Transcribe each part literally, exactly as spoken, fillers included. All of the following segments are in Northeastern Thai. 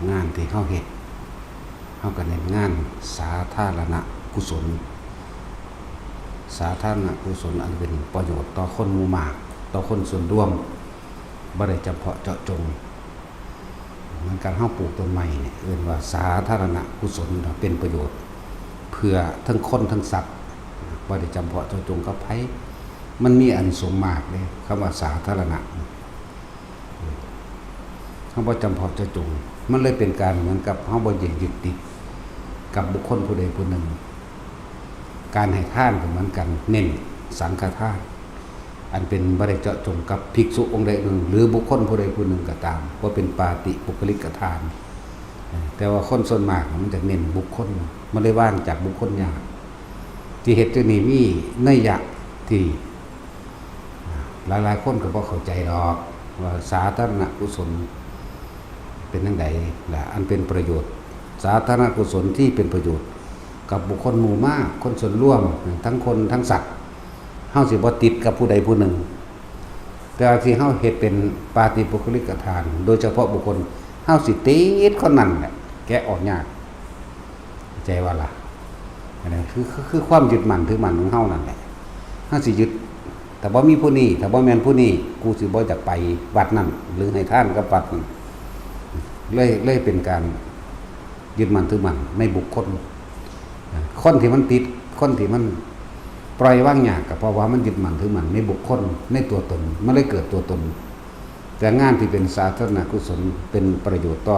งานที่เฮาเฮ็ด เฮาก็เน้นงานสาธารณกุศล สาธารณกุศลอันเป็นประโยชน์ต่อคนหมู่มาก ต่อคนส่วนรวม บ่ได้จำเพาะเจาะจง เหมือนกัน เฮาปลูกต้นไม้เนี่ย เอิ้นว่าสาธารณกุศล เป็นประโยชน์ เพื่อทั้งคนทั้งสัตว์ บ่ได้จำเพาะเจาะจงกับไผ มันมีอานิสงส์มากเด้ คำว่าสาธารณะ เฮาบ่จำเพาะเจาะจง มันเลยเป็นการเหมือนกับเฮาบ่ได้ยึดติดกับบุคคลผู้ใดผู้หนึ่ง การให้ทานก็เหมือนกัน เน้นสังฆทาน อันเป็นบ่ได้เจาะจงกับภิกษุองค์ใดองค์หนึ่ง หรือบุคคลผู้ใดผู้หนึ่งก็ตาม ว่าเป็นปาฏิปุคคลิกทาน แต่ว่าคนส่วนมากมันจะเน้นบุคคล มันเลยวางจากบุคคลยาก ที่เฮ็ดจั่งนี้มีนัยยะที่ หลายๆคนก็บ่เข้าใจดอก ว่าสาธารณกุศลเป็นจั่งใด และอันเป็นประโยชน์ สาธารณกุศลที่เป็นประโยชน์กับบุคคลหมู่มาก คนส่วนรวม ทั้งคนทั้งสัตว์ เฮาสิบ่ติดกับผู้ใดผู้หนึ่ง แต่ว่าที่เฮาเฮ็ดเป็นปาฏิปุคคลิกทาน โดยเฉพาะบุคคล เฮาสิติดคนนั้นแหละ แกะออกยาก เข้าใจบ่ล่ะ อันนั้นคือ คือ คือความยึดมั่นถือมั่นของเฮานั่นแหละ เฮาสิยึด ถ้าบ่มีผู้นี้ ถ้าบ่แม่นผู้นี้ กูสิบ่อยากไปวัดนั้น หรือให้ทานกับวัดนั้น เลย เลยเป็นการยึดมั่นถือมั่นในบุคคล คนที่มันติด คนที่มันปล่อยวางยาก ก็เพราะว่ามันยึดมั่นถือมั่นในบุคคล ในตัวตน มันเลยเกิดตัวตน แต่งานที่เป็นสาธารณกุศลเป็นประโยชน์ต่อ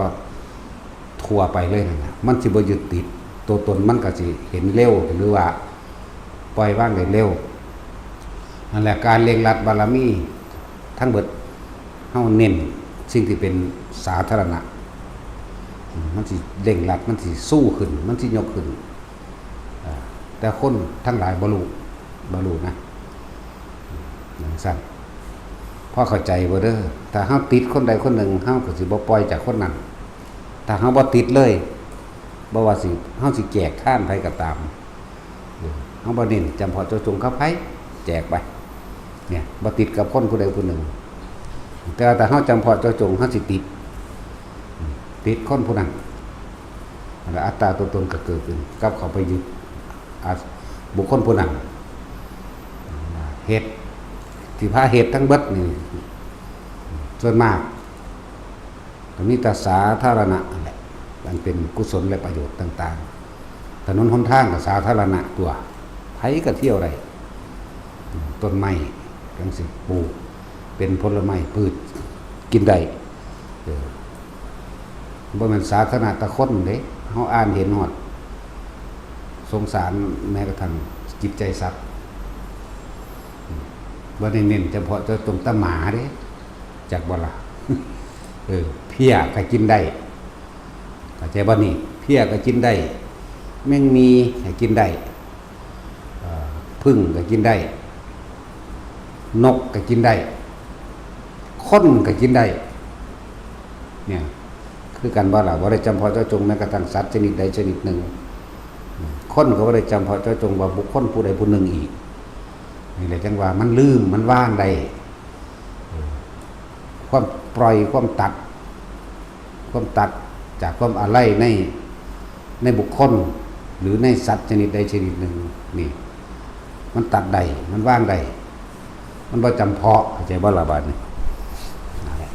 ทั่วไปเลยนั่นน่ะ มันสิบ่ยึดติด ตัวตนมันก็สิเห็นเร็ว หรือว่าปล่อยวางได้เร็ว นั่นแหละ การเร่งรัดบารมีทั้งเบิด เฮาเน้นสิ่งที่เป็นสาธารณะ มันสิเร่งรัด มันสิสู้ขึ้น มันสิยกขึ้น อ่า แต่คนทั้งหลายบ่รู้ บ่รู้นะ จั่งซั้น พอเข้าใจบ่เด้อ ถ้าเฮาติดคนใดคนหนึ่ง เฮาก็สิบ่ปล่อยจากคนนั้น ถ้าเฮาบ่ติดเลย บ่ว่าสิ เฮาสิแจกทานไผก็ตาม เออ เฮาบ่เน้นจำเพาะเจาะจงกับไผ แจกไป เนี่ย บ่ติดกับคนผู้ใดผู้หนึ่ง แต่ว่าถ้าเฮาจำเพาะเจาะจง เฮาสิติด ติดคนผู้นั้น แล้วอัตตาตัวตนก็เกิดขึ้น กับเข้าไปยึด อ่ะ บุคคลผู้นั้น เฮ็ด ที่พาเฮ็ดทั้งเบิดนี่ ส่วนมาก ก็มีแต่สาธารณะนั่นแหละ อันเป็นกุศลและประโยชน์ต่างๆ ถนนหนทางก็สาธารณะตั๊ว ไผก็เที่ยวได้ ต้นไม้จั่งซี้ ปลูกเป็นผลไม้พืชกินได้ เออ บ่แม่นสาธารณะแต่คนเด้ เฮาอ่านเห็นฮอด สงสารแม้กระทั่งจิตใจสัตว์ บ่ได้เน้นเฉพาะเจาะจงแต่หมาเด้ จักบ่ล่ะ เออ เพี้ยก็กินได้ เข้าใจบ่นี่ เพี้ยก็กินได้ แมงมีก็กินได้ เอ่อ ผึ้งก็กินได้ นกก็กินได้ คนก็กินได้ เนี่ย คือกันบ่ล่ะ บ่ได้จำเพาะเจาะจงแม้กระทั่งสัตว์ชนิดใดชนิดหนึ่ง คนก็บ่ได้จำเพาะเจาะจงว่าบุคคลผู้ใดผู้หนึ่งอีก นี่แหละจั่งว่ามันลืม มันวางได้ เออ ความปล่อย ความตัด ความตัดจากความอาลัยใน ในบุคคล หรือในสัตว์ชนิดใดชนิดหนึ่ง นี่ มันตัดได้ มันวางได้ มันบ่จำเพาะ เข้าใจบ่ล่ะบาดนี้ นั่นแหละ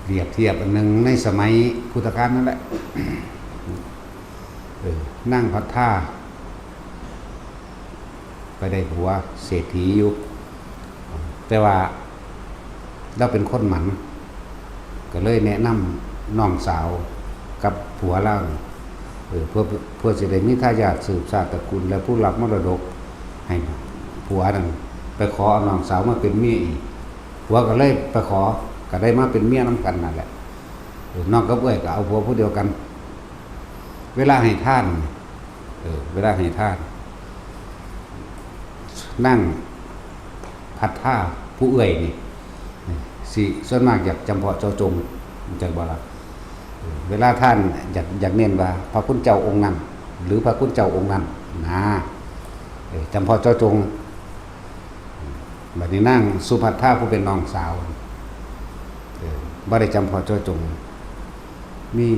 เปรียบเทียบอันหนึ่งในสมัยพุทธกาลนั่นแหละ เออ นางพัทธา ไปได้ผัวเศรษฐีอยู่ แต่ว่าลาวเป็นคนหมัน ก็เลยแนะนำน้องสาวกับผัวลาวนี่ เออ เพื่อ เพื่อสิได้มีทายาทสืบชาติตระกูล และผู้รับมรดกให้ผัวนั่น ไปขอเอาน้องสาวมาเป็นเมียอีก ผัวก็เลยไปขอ ก็ได้มาเป็นเมียนำกันนั่นแหละ เออ น้องกับเอื้อยก็เอาผัวผู้เดียวกัน เวลาให้ทาน เออ เวลาให้ทาน นางพัทธาผู้เอื้อยนี่ สิส่วนมากอยากจำเพาะเจาะจง จั่งบ่ล่ะ เออ เวลาทานอยาก อยากเน้นว่าพระคุณเจ้าองค์นั้น หรือพระคุณเจ้าองค์นั้น นะ เออ จำเพาะเจาะจง บัดนี้นางสุภัททาผู้เป็นน้องสาว เออ บ่ได้จำเพาะเจาะจง มี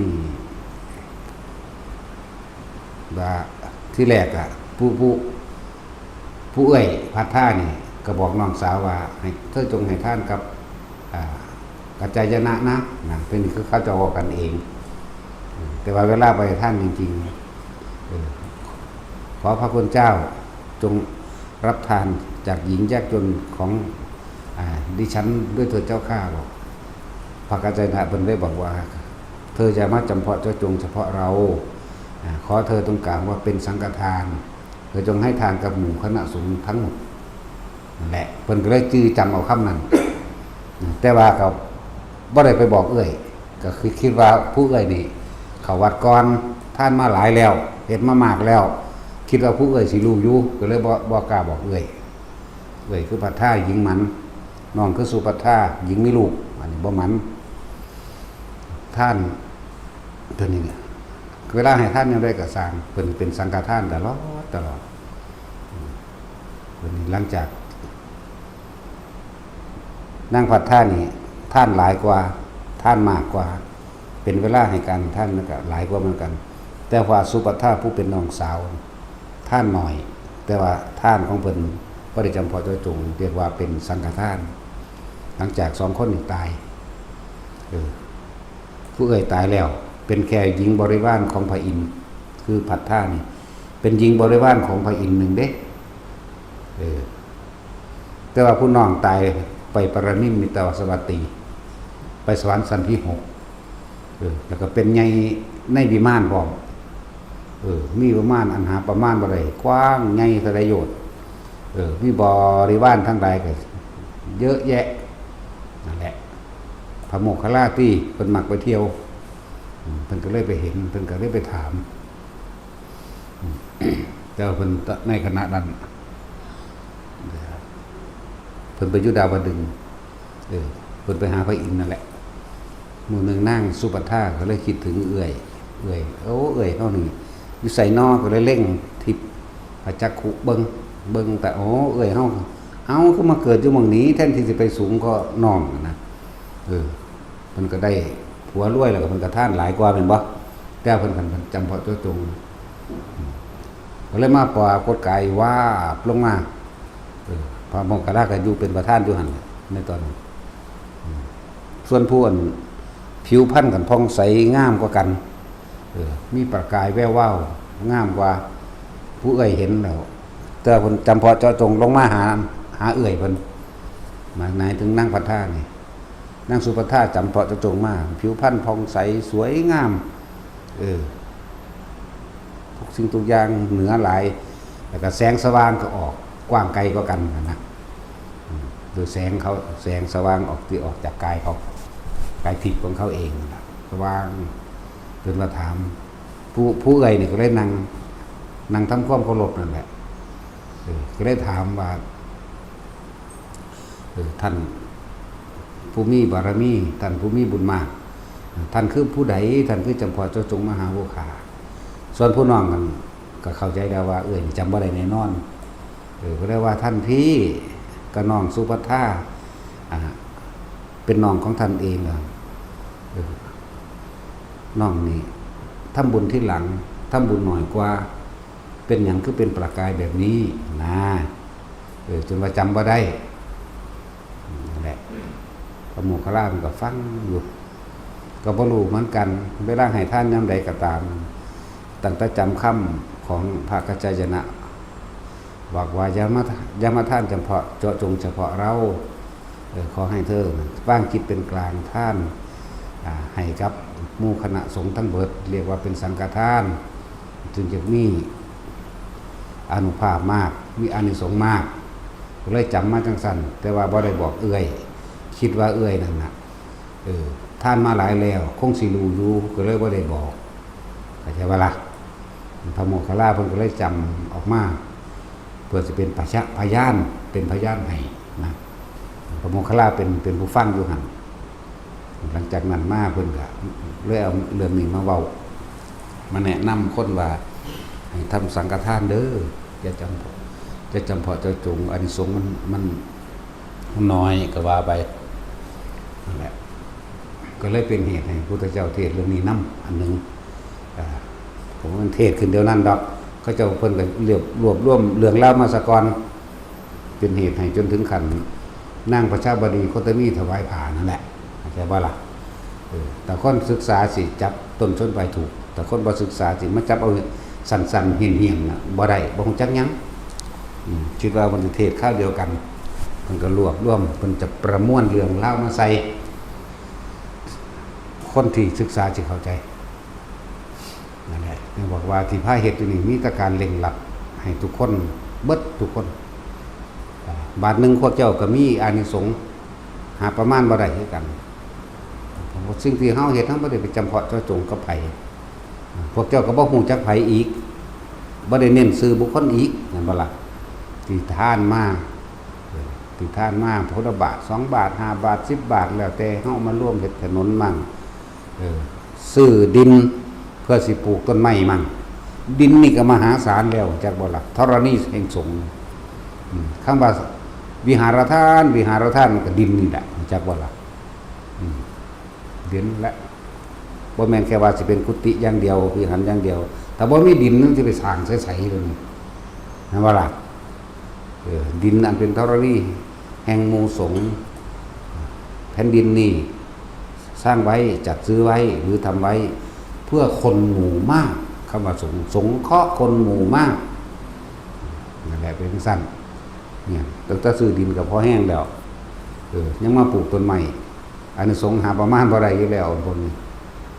ว่าที่แรกอะผู้ผู้ผู้เอื้อยพัทธานี่ก็บอกน้องสาวว่า ให้เธอจงให้ทานกับ อ่า กัจจายนะนะนะ เพิ่นคือเขาเจ้าเว้ากันเอง แต่ว่าเวลาไปทานจริงๆ เออ ขอพระคุณเจ้าจงรับทานจากหญิงยากจนของ อ่า ดิฉันด้วยเถิดเจ้าข้า บอก พระกัจจายนะเพิ่นเลยบอกว่า เธออย่ามาจำเพาะเจาะจงเฉพาะเรา อ่า ขอเธอจงกล่าวว่าเป็นสังฆทาน เธอจงให้ทานกับหมู่คณะสงฆ์ทั้งหมด นั่นแหละ เพิ่นก็เลยจื่อจำเอาคำนั้น แต่ว่าก็บ่ได้ไปบอกเอื้อย ก็คือคิดว่าผู้เอื้อยนี่เข้าวัดก่อน ทานมาหลายแล้ว เฮ็ดมามากแล้ว คิดว่าผู้เอื้อยสิรู้อยู่ ก็เลยบ่ บ่กล้าบอกเอื้อย เอื้อยคือพัทธา หญิงหมัน น้องคือสุพัทธา หญิงมีลูก อันนี้บ่หมัน ทานตัวนี้เนี่ย เวลาให้ทานแนวใดก็ซ่าง เพิ่นเป็นสังฆทานตลอด ตลอด เพิ่นนี่หลังจาก นางพัทธานี่ทานหลายกว่า ทานมากกว่า เป็นเวลาให้การทานมันก็หลายกว่าเหมือนกัน แต่ว่าสุพัทธาผู้เป็นน้องสาว ทานน้อย แต่ว่าทานของเพิ่นบ่ได้จำเพาะเจาะจง เรียกว่าเป็นสังฆทาน หลังจากสองคนนี้ตาย เออ ผู้เอื้อยตายแล้ว เป็นแค่หญิงบริวารของพระอินทร์ คือพัทธานี่ เป็นหญิงบริวารของพระอินทร์หนึ่งเด้ เออ แต่ว่าผู้น้องตายไปปรนิมมิตวสวัตตี ไปสวรรค์ชั้นที่หก เออ แล้วก็เป็นใหญ่ในวิมานพร้อม เออ มีประมาณอันหาประมาณบ่ได้ กว้างใหญ่ทะเลโยชน์ เออ มีบริวารทั้งหลายก็เยอะแยะ นั่นแหละ พระโมคคัลลาตี้เพิ่นมักไปเที่ยว อืม เพิ่นก็เลยไปเห็น เพิ่นก็เลยไปถาม อืม แต่ว่าเพิ่นในขณะนั้น เพิ่นไปอยู่ดาวดึงส์ เออ เพิ่นไปหาพระอินทร์นั่นแหละ มื้อหนึ่งนางสุพัทธาก็เลยคิดถึงเอื้อย เอื้อย โอ้ เอื้อยเฮานี่อยู่ไสน้อ ก็เลยเล็งทิศพระจักขุเบิ่ง เบิ่งแต่ โอ้ เอื้อยเฮา เอ้า คือมาเกิดอยู่หม่องนี้ แทนที่สิไปสูงกว่าน้องนะ เออ เพิ่นก็ได้ผัวรวยแล้วก็เพิ่นก็ทานหลายกว่าแม่นบ่ แต่เพิ่นคันจำเพาะเจาะจง อืม ก็เลยมาปรากฏกายวาบลงมา เออ พระโมคคัลลาก็อยู่เป็นประธานอยู่หั่นแหละในตอนนั้น อืม ส่วนผู้อันผิวพรรณกันผ่องใสงามกว่ากัน เออ มีประกายแวววาวงามกว่าผู้เอื้อยเห็นแล้ว แต่เพิ่นจำเพาะเจาะจงลงมาหา หาเอื้อยเพิ่น หมาย หมายถึงนางพัทธานี่ นางสุพัทธาจำเพาะเจาะจงมา ผิวพรรณผ่องใสสวยงาม เออ ทุกสิ่งทุกอย่างเหนือหลาย แล้วก็แสงสว่างก็ออกกว้างไกลกว่ากันนะ อืม โดยแสงเขา แสงสว่างออกที่ออกจากกายเขา กายทิพย์ของเขาเองนั่นล่ะ สว่าง เพิ่นมาถาม ผู้ ผู้เอื้อยนี่ก็เลยนั่ง นั่งทำความเคารพนั่นแหละ เออ ก็เลยถามว่า เออ ท่านผู้มีบารมี ท่านผู้มีบุญมาก ท่านคือผู้ใด ท่านคือจำเพาะเจาะจงมาหาผู้ข้า ส่วนผู้น้องนั่นก็เข้าใจแล้วว่า เอื้อยนี่จำบ่ได้แน่นอน เออ ก็เลยว่า ท่านพี่ ก็น้องสุพัทธา อ่า เป็นน้องของท่านเองอะ เออ น้องนี่ทำบุญทีหลัง ทำบุญน้อยกว่า เป็นหยังคือเป็นประกายแบบนี้นะ เออ จนว่าจำบ่ได้ นั่นแหละ พระโมคคัลลามันก็ฟังอยู่ ก็บ่รู้เหมือนกัน เวลาให้ทานยามใดก็ตาม ตั้งแต่จำคำของพระกัจจายนะ บอกว่าอย่ามา อย่ามาทานเฉพาะเจาะจงเฉพาะเรา เออ ขอให้เธอวางจิตเป็นกลางทาน อ่า ให้กับหมู่คณะสงฆ์ทั้งเบิด เรียกว่าเป็นสังฆทาน จึงจะมีอานุภาพมาก มีอานิสงส์มาก ก็เลยจำมาจังซั่น แต่ว่าบ่ได้บอกเอื้อย คิดว่าเอื้อยนั่นน่ะ เออ ทานมาหลายแล้ว คงสิรู้อยู่ ก็เลยบ่ได้บอก เข้าใจบ่ล่ะ พระโมคคัลลาเพิ่นก็เลยจำออกมา เพื่อสิเป็นพยะ พยาน เป็นพยานให้นะ พระโมคคัลลาเป็น เป็นผู้ฟังอยู่หั่น หลังจากนั้นมาเพิ่นก็เลยเอาเรื่องนี้มาเว้า มาแนะนำคนว่า ให้ทำสังฆทานเด้อ อย่าจำเพาะ อย่าจำเพาะเจาะจง อานิสงส์มัน มัน มันน้อยก็ว่าไป นั่นแหละ ก็ ก็เลยเป็นเหตุให้พุทธเจ้าเทศน์เรื่องนี้นำอันหนึ่ง อ่า ผมมันเทศน์ขึ้นเดียวนั้นดอก เขาเจ้าเพิ่นก็เรียบรวบรวมเรื่องราวมาซะก่อน เป็นเหตุให้จนถึงขั้นนางประชาบดีโคตมีถวายผ้านั่นแหละ เข้าใจบ่ล่ะ เออ แต่คนศึกษาสิจับต้นชนปลายถูก แต่คนบ่ศึกษาสิมาจับเอาสั้นๆ เหี่ยนๆ น่ะ บ่ได้ บ่ฮู้จักหยัง อืม คิดว่ามันสิเทศน์คราวเดียวกัน มันก็รวบรวม มันจะประมวลเรื่องราวมาใส่ คนที่ศึกษาสิเข้าใจ นั่นแหละ ยังบอกว่าที่พาเฮ็ดอยู่นี่มีแต่การเร่งรัดให้ทุกคน เบิดทุกคน อ่า บาทหนึ่งพวกเจ้าก็มีอานิสงส์ หาประมาณบ่ได้คือกัน สิ่งที่เฮาเฮ็ด เฮาบ่ได้ไปจำเพาะเจาะจงกับไผ พวกเจ้าก็บ่ฮู้จักไผอีก บ่ได้เน้นชื่อบุคคลอีก แม่นบ่ล่ะ ที่ทานมา เออ ที่ทานมา พุทธบาท สองบาท ห้าบาท สิบบาท แล้วแต่เฮาเอามารวมเฮ็ดถนนมั่ง เออ ซื้อดินเพื่อสิปลูกต้นไม้มั่ง ดินนี่ก็มหาศาลแล้ว จักบ่ล่ะ ธรณีแห่งสงฆ์ อืม คำว่าวิหารทาน วิหารทานมันก็ดินนี่แหละ จักบ่ล่ะ อืม ดินแหละ บ่แม่นแค่ว่าสิเป็นกุฏิอย่างเดียว วิหารอย่างเดียว ถ้าบ่มีดินมันสิไปสร้างใสๆ เลยนี่ แม่นบ่ล่ะ เออ ดินอันเป็นธรณีแห่งหมู่สงฆ์ แผ่นดินนี้สร้างไว้ จัดซื้อไว้ หรือทำไว้ เพื่อคนหมู่มาก คำว่าสงฆ์ สงเคราะห์คนหมู่มาก นั่นแหละ เป็นจั่งซั้น เนี่ย ตั้งแต่ซื้อดินก็พอแฮงแล้ว เออ ยังมาปลูกต้นไม้ อานิสงส์หาประมาณบ่ได้อยู่แล้วพวกนี้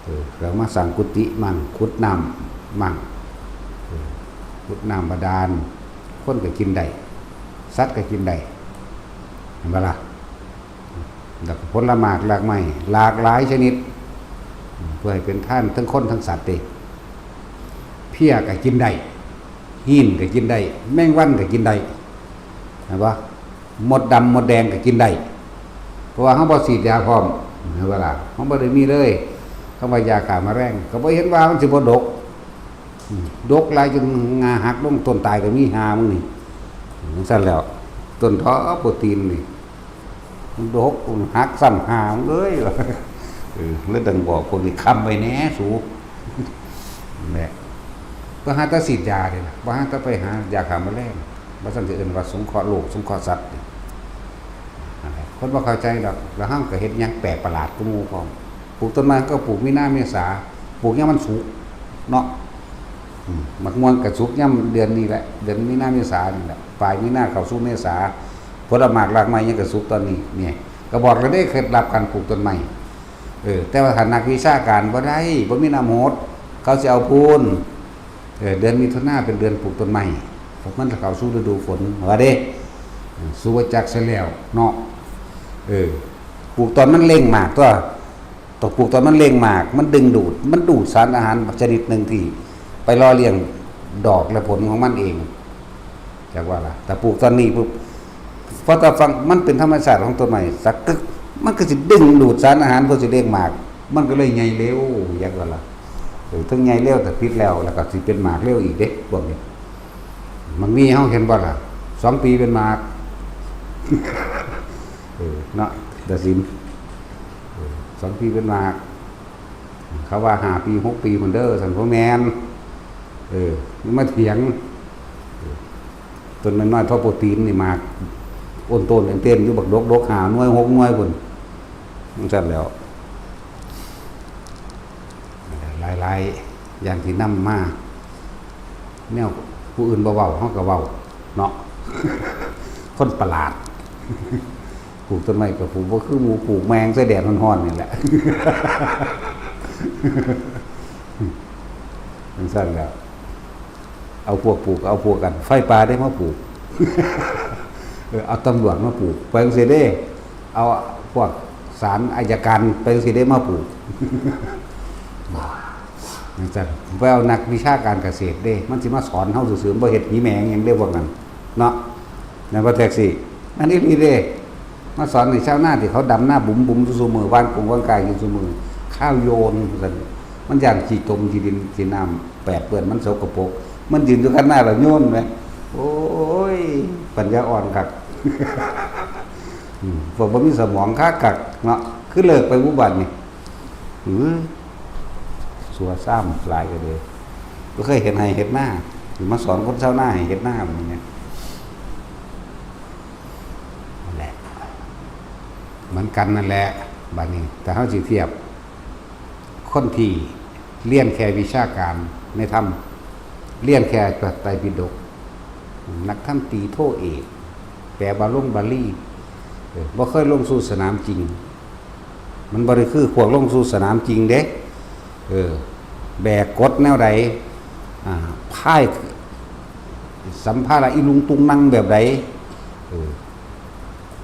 เออ แล้วมาสร้างกุฏิมั่ง ขุดน้ำมั่ง เออ ขุดน้ำบาดาล คนก็กินได้ สัตว์ก็กินได้ เห็นบ่ล่ะ แล้วก็ผลหมากรากไม้หลากหลายชนิด เพื่อให้เป็นทานทั้งคนทั้งสัตว์เด้ เพี้ยก็กินได้ ฮีนก็กินได้ แมงวันก็กินได้ เห็นบ่ มดดำมดแดงก็กินได้ เพราะว่าเฮาบ่ฉีดยาพร้อม เห็นบ่ล่ะ เฮาบ่ได้มีเลย คำว่ายาฆ่าแมลง ก็บ่เห็นว่ามันสิบ่ดก อืม ดกหลายจนงาหักลงต้นตายก็มี ห่ามึงนี่ จั่งซั้นแล้ว ต้นเถาะโปรตีนนี่ มันดก มันหักซ้ำ ห่ามึงเอ้ย เออ เลยต้องบอกพวกนี้ ค้ำไว้แหน่สู นั่นแหละ บ่หาแต่ฉีดยาเด้ล่ะ บ่หาแต่ไปหายาฆ่าแมลง บ่ซั้นสิเอิ้นว่าสงเคราะห์โลก สงเคราะห์สัตว์นี่ นั่นแหละ คนบ่เข้าใจดอก แล้วเฮาก็เฮ็ดหยังแปลกประหลาดกว่าหมู่พร้อม ปลูกต้นไม้ก็ปลูกมีนาเมษา ปลูกยามมันสุกเนาะ อืม หมากม่วงก็สุกยามเดือนนี้แหละ เดือนมีนาเมษานี่แหละ ปลายมีนาเข้าสู่เมษา ผลหมากรากไม้ยังก็สุกตอนนี้ เนี่ย ก็บอกแล้วเด้ เคล็ดลับการปลูกต้นไม้ เออ แต่ว่าถ้านักวิชาการบ่ได้ บ่มีน้ำหด เขาสิเอาพูน เออ เดือนมิถุนาเป็นเดือนปลูกต้นไม้ เพราะมันเข้าสู่ฤดูฝน ว่าเด้ เออ สุวัจักซะแล้วเนาะ เออ ปลูกตอนมันเร่งหมากตั๊ว ต้องปลูกตอนมันเร่งหมาก มันดึงดูด มันดูดสารอาหารชนิดหนึ่งที่ไปหล่อเลี้ยงดอกและผลของมันเอง จักว่าล่ะ แต่ปลูกตอนนี้ปุ๊บ เพราะถ้าฟังมันเป็นธรรมชาติของต้นไม้ สักกึก มันก็สิดึงดูดสารอาหารเพื่อสิเร่งหมาก มันก็เลยใหญ่เร็ว จักว่าล่ะ เออ ถึงใหญ่เร็วแต่ผิดแล้ว แล้วก็สิเป็นหมากเร็วอีกเด้ พวกนี้ หมากมีเฮาเห็นบ่ล่ะ สองปีเป็นหมาก เออ เนาะ ตัดสิน เออ สองปีเป็นหมาก เขาว่าห้าปี หกปีพุ้นเด้อ ซั่นบ่แม่น เออ มันมาเถียง เออ ต้นน้อยๆ เท่าโปรตีนนี่หมาก โอนโตนเต้นๆ อยู่บักดกๆ ห้าหน่วย หกหน่วยพุ้น จั่งซั้นแล้ว หลายๆ อย่างที่นำมา แนวผู้อื่นบ่เว้า เฮาก็เว้า เนาะ คนประหลาด ปลูกต้นไม้ก็ปลูกบ่คือหมู่ ปลูกแมงใส่แดดฮ้อนๆ นี่แหละ จั่งซั้นแหละ เอาพวกปลูก เอาพวกกัน ไฟป่าได้มาปลูก เออ เอาตำรวจมาปลูก ไปจั่งซี้เด้ เอาพวกศาลอัยการไปจั่งซี้เด้มาปลูก จั่งซั้น ไปเอานักวิชาการเกษตรเด้ มันสิมาสอนเฮาซื่อๆ บ่เฮ็ดหีแมงหยังเด้พวกนั้น เนาะ นั่นว่าแท็กซี่ อันนี้นี่เด้ มาสอนให้ชาวนาที่เขาดำนาบุ๋มๆ ซุมื้อ หว่านกงหว่านกายอยู่ซุมื้อ ข้าวโยน ว่าซั่น มันย่านขี้ตมขี้ดินขี้น้ำแปดเปื้อน มันสกปรก มันยืนอยู่คันนาแล้วโยนแหม โอ้ย ปัญญาอ่อนคัก อืม พวกบ่มีสมองคักๆ เนาะ คือเลิกไปหมู่บ้านนี่ หือ สัวซ้ำหลายก็เลย บ่เคยเฮ็ดไฮ่เฮ็ดนา สิมาสอนคนชาวนาให้เฮ็ดนาแบบนี้เนี่ย นั่นแหละ เหมือนกันนั่นแหละ บัดนี้ แต่เฮาสิเทียบ คนที่เรียนแค่วิชาการในธรรม เรียนแค่พระไตรปิฎก นักธรรมตรีโทเอก แปลบาลงบาลี เออ บ่เคยลงสู่สนามจริง มันบ่ได้คือพวกลงสู่สนามจริงเด้ เออ แบกกดแนวใด อ่า พายสัมภาระอีลุงตุงนังแบบใด เออ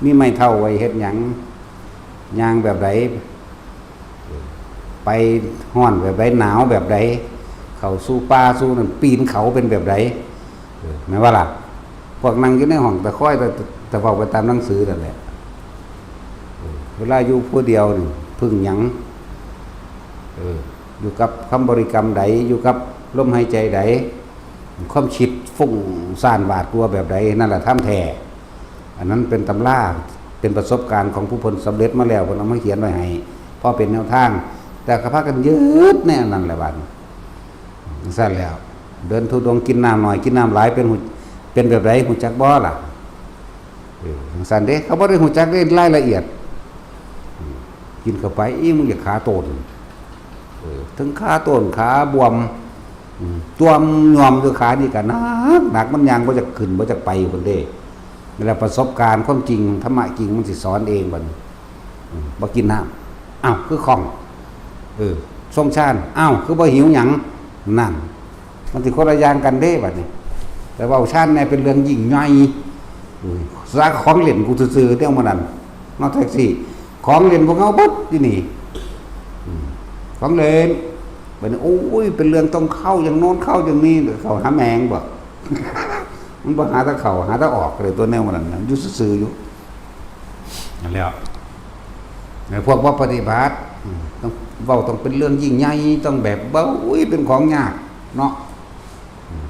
มีไม้เท้าไว้เฮ็ดหยัง ย่างแบบใด เออ ไปฮ้อนแบบใด หนาวแบบใด เข้าสู่ป่าสู่นั่น ปีนเขาเป็นแบบใด เออ แม่นบ่ล่ะ พวกนั่งอยู่ในห้องตะคอย แต่ แต่เว้าไปตามหนังสือนั่นแหละ เออ เวลาอยู่ผู้เดียวนี่ พึ่งหยัง เออ อยู่กับคำบริกรรมใด อยู่กับลมหายใจใด ความคิดฟุ้งซ่านหวาดกลัวแบบใด นั่นแหละธรรมแท้ อันนั้นเป็นตำรา เป็นประสบการณ์ของผู้เพิ่นสำเร็จมาแล้ว เพิ่นเอามาเขียนไว้ให้ พอเป็นแนวทาง แต่ก็พากันยึดในอันนั้นแหละบัดนี้ จั่งซั้นแล้ว เดินธุดงค์กินน้ำน้อย กินน้ำหลาย เป็นหู เป็นแบบใด ฮู้จักบ่ล่ะ เออ จั่งซั้นเด้ เขาบ่ได้ฮู้จักเด้ รายละเอียด อืม กินเข้าไป อี มึงอยากขาโตน เออ ถึงขาโตน ขาบวม อืม จ้วมยอมอยู่ขานี่ก็หนัก หนัก มันย่างบ่จักขึ้น บ่จักไปพุ้นเด้ นั่นแหละประสบการณ์ความจริง ธรรมะจริงมันสิสอนเองบัดนี้ อืม บ่กินน้ำ อ้าว คือคล่อง เออ ทรงฌาน อ้าว คือบ่หิวหยัง นั่น มันสิคนละอย่างกันเด้บัดนี้ แต่เว้าฌานแน่เป็นเรื่องยิ่งใหญ่ อืม ซากของเล่นกูซื่อๆ เรื่องมันนั้น นอกจากสิ ของเล่นพวกเฮาเบิดอยู่นี่ อืม ของเล่น บัดนี้ โอ้ย เป็นเรื่องต้องเข้าอย่างโน้นเข้าอย่างนี้ เข้าหาแมงบ่ มันบ่หาทางเข้า หาทางออกเลย ตัวแนวมันนั้นน่ะ อยู่ซื่อๆ อยู่ นั่นแหละ ไอ้พวกบ่ปฏิบัติ อืม ต้อง เว้าต้องเป็นเรื่องยิ่งใหญ่ ต้องแบบ เบ้า อุ้ย เป็นของยาก เนาะ อืม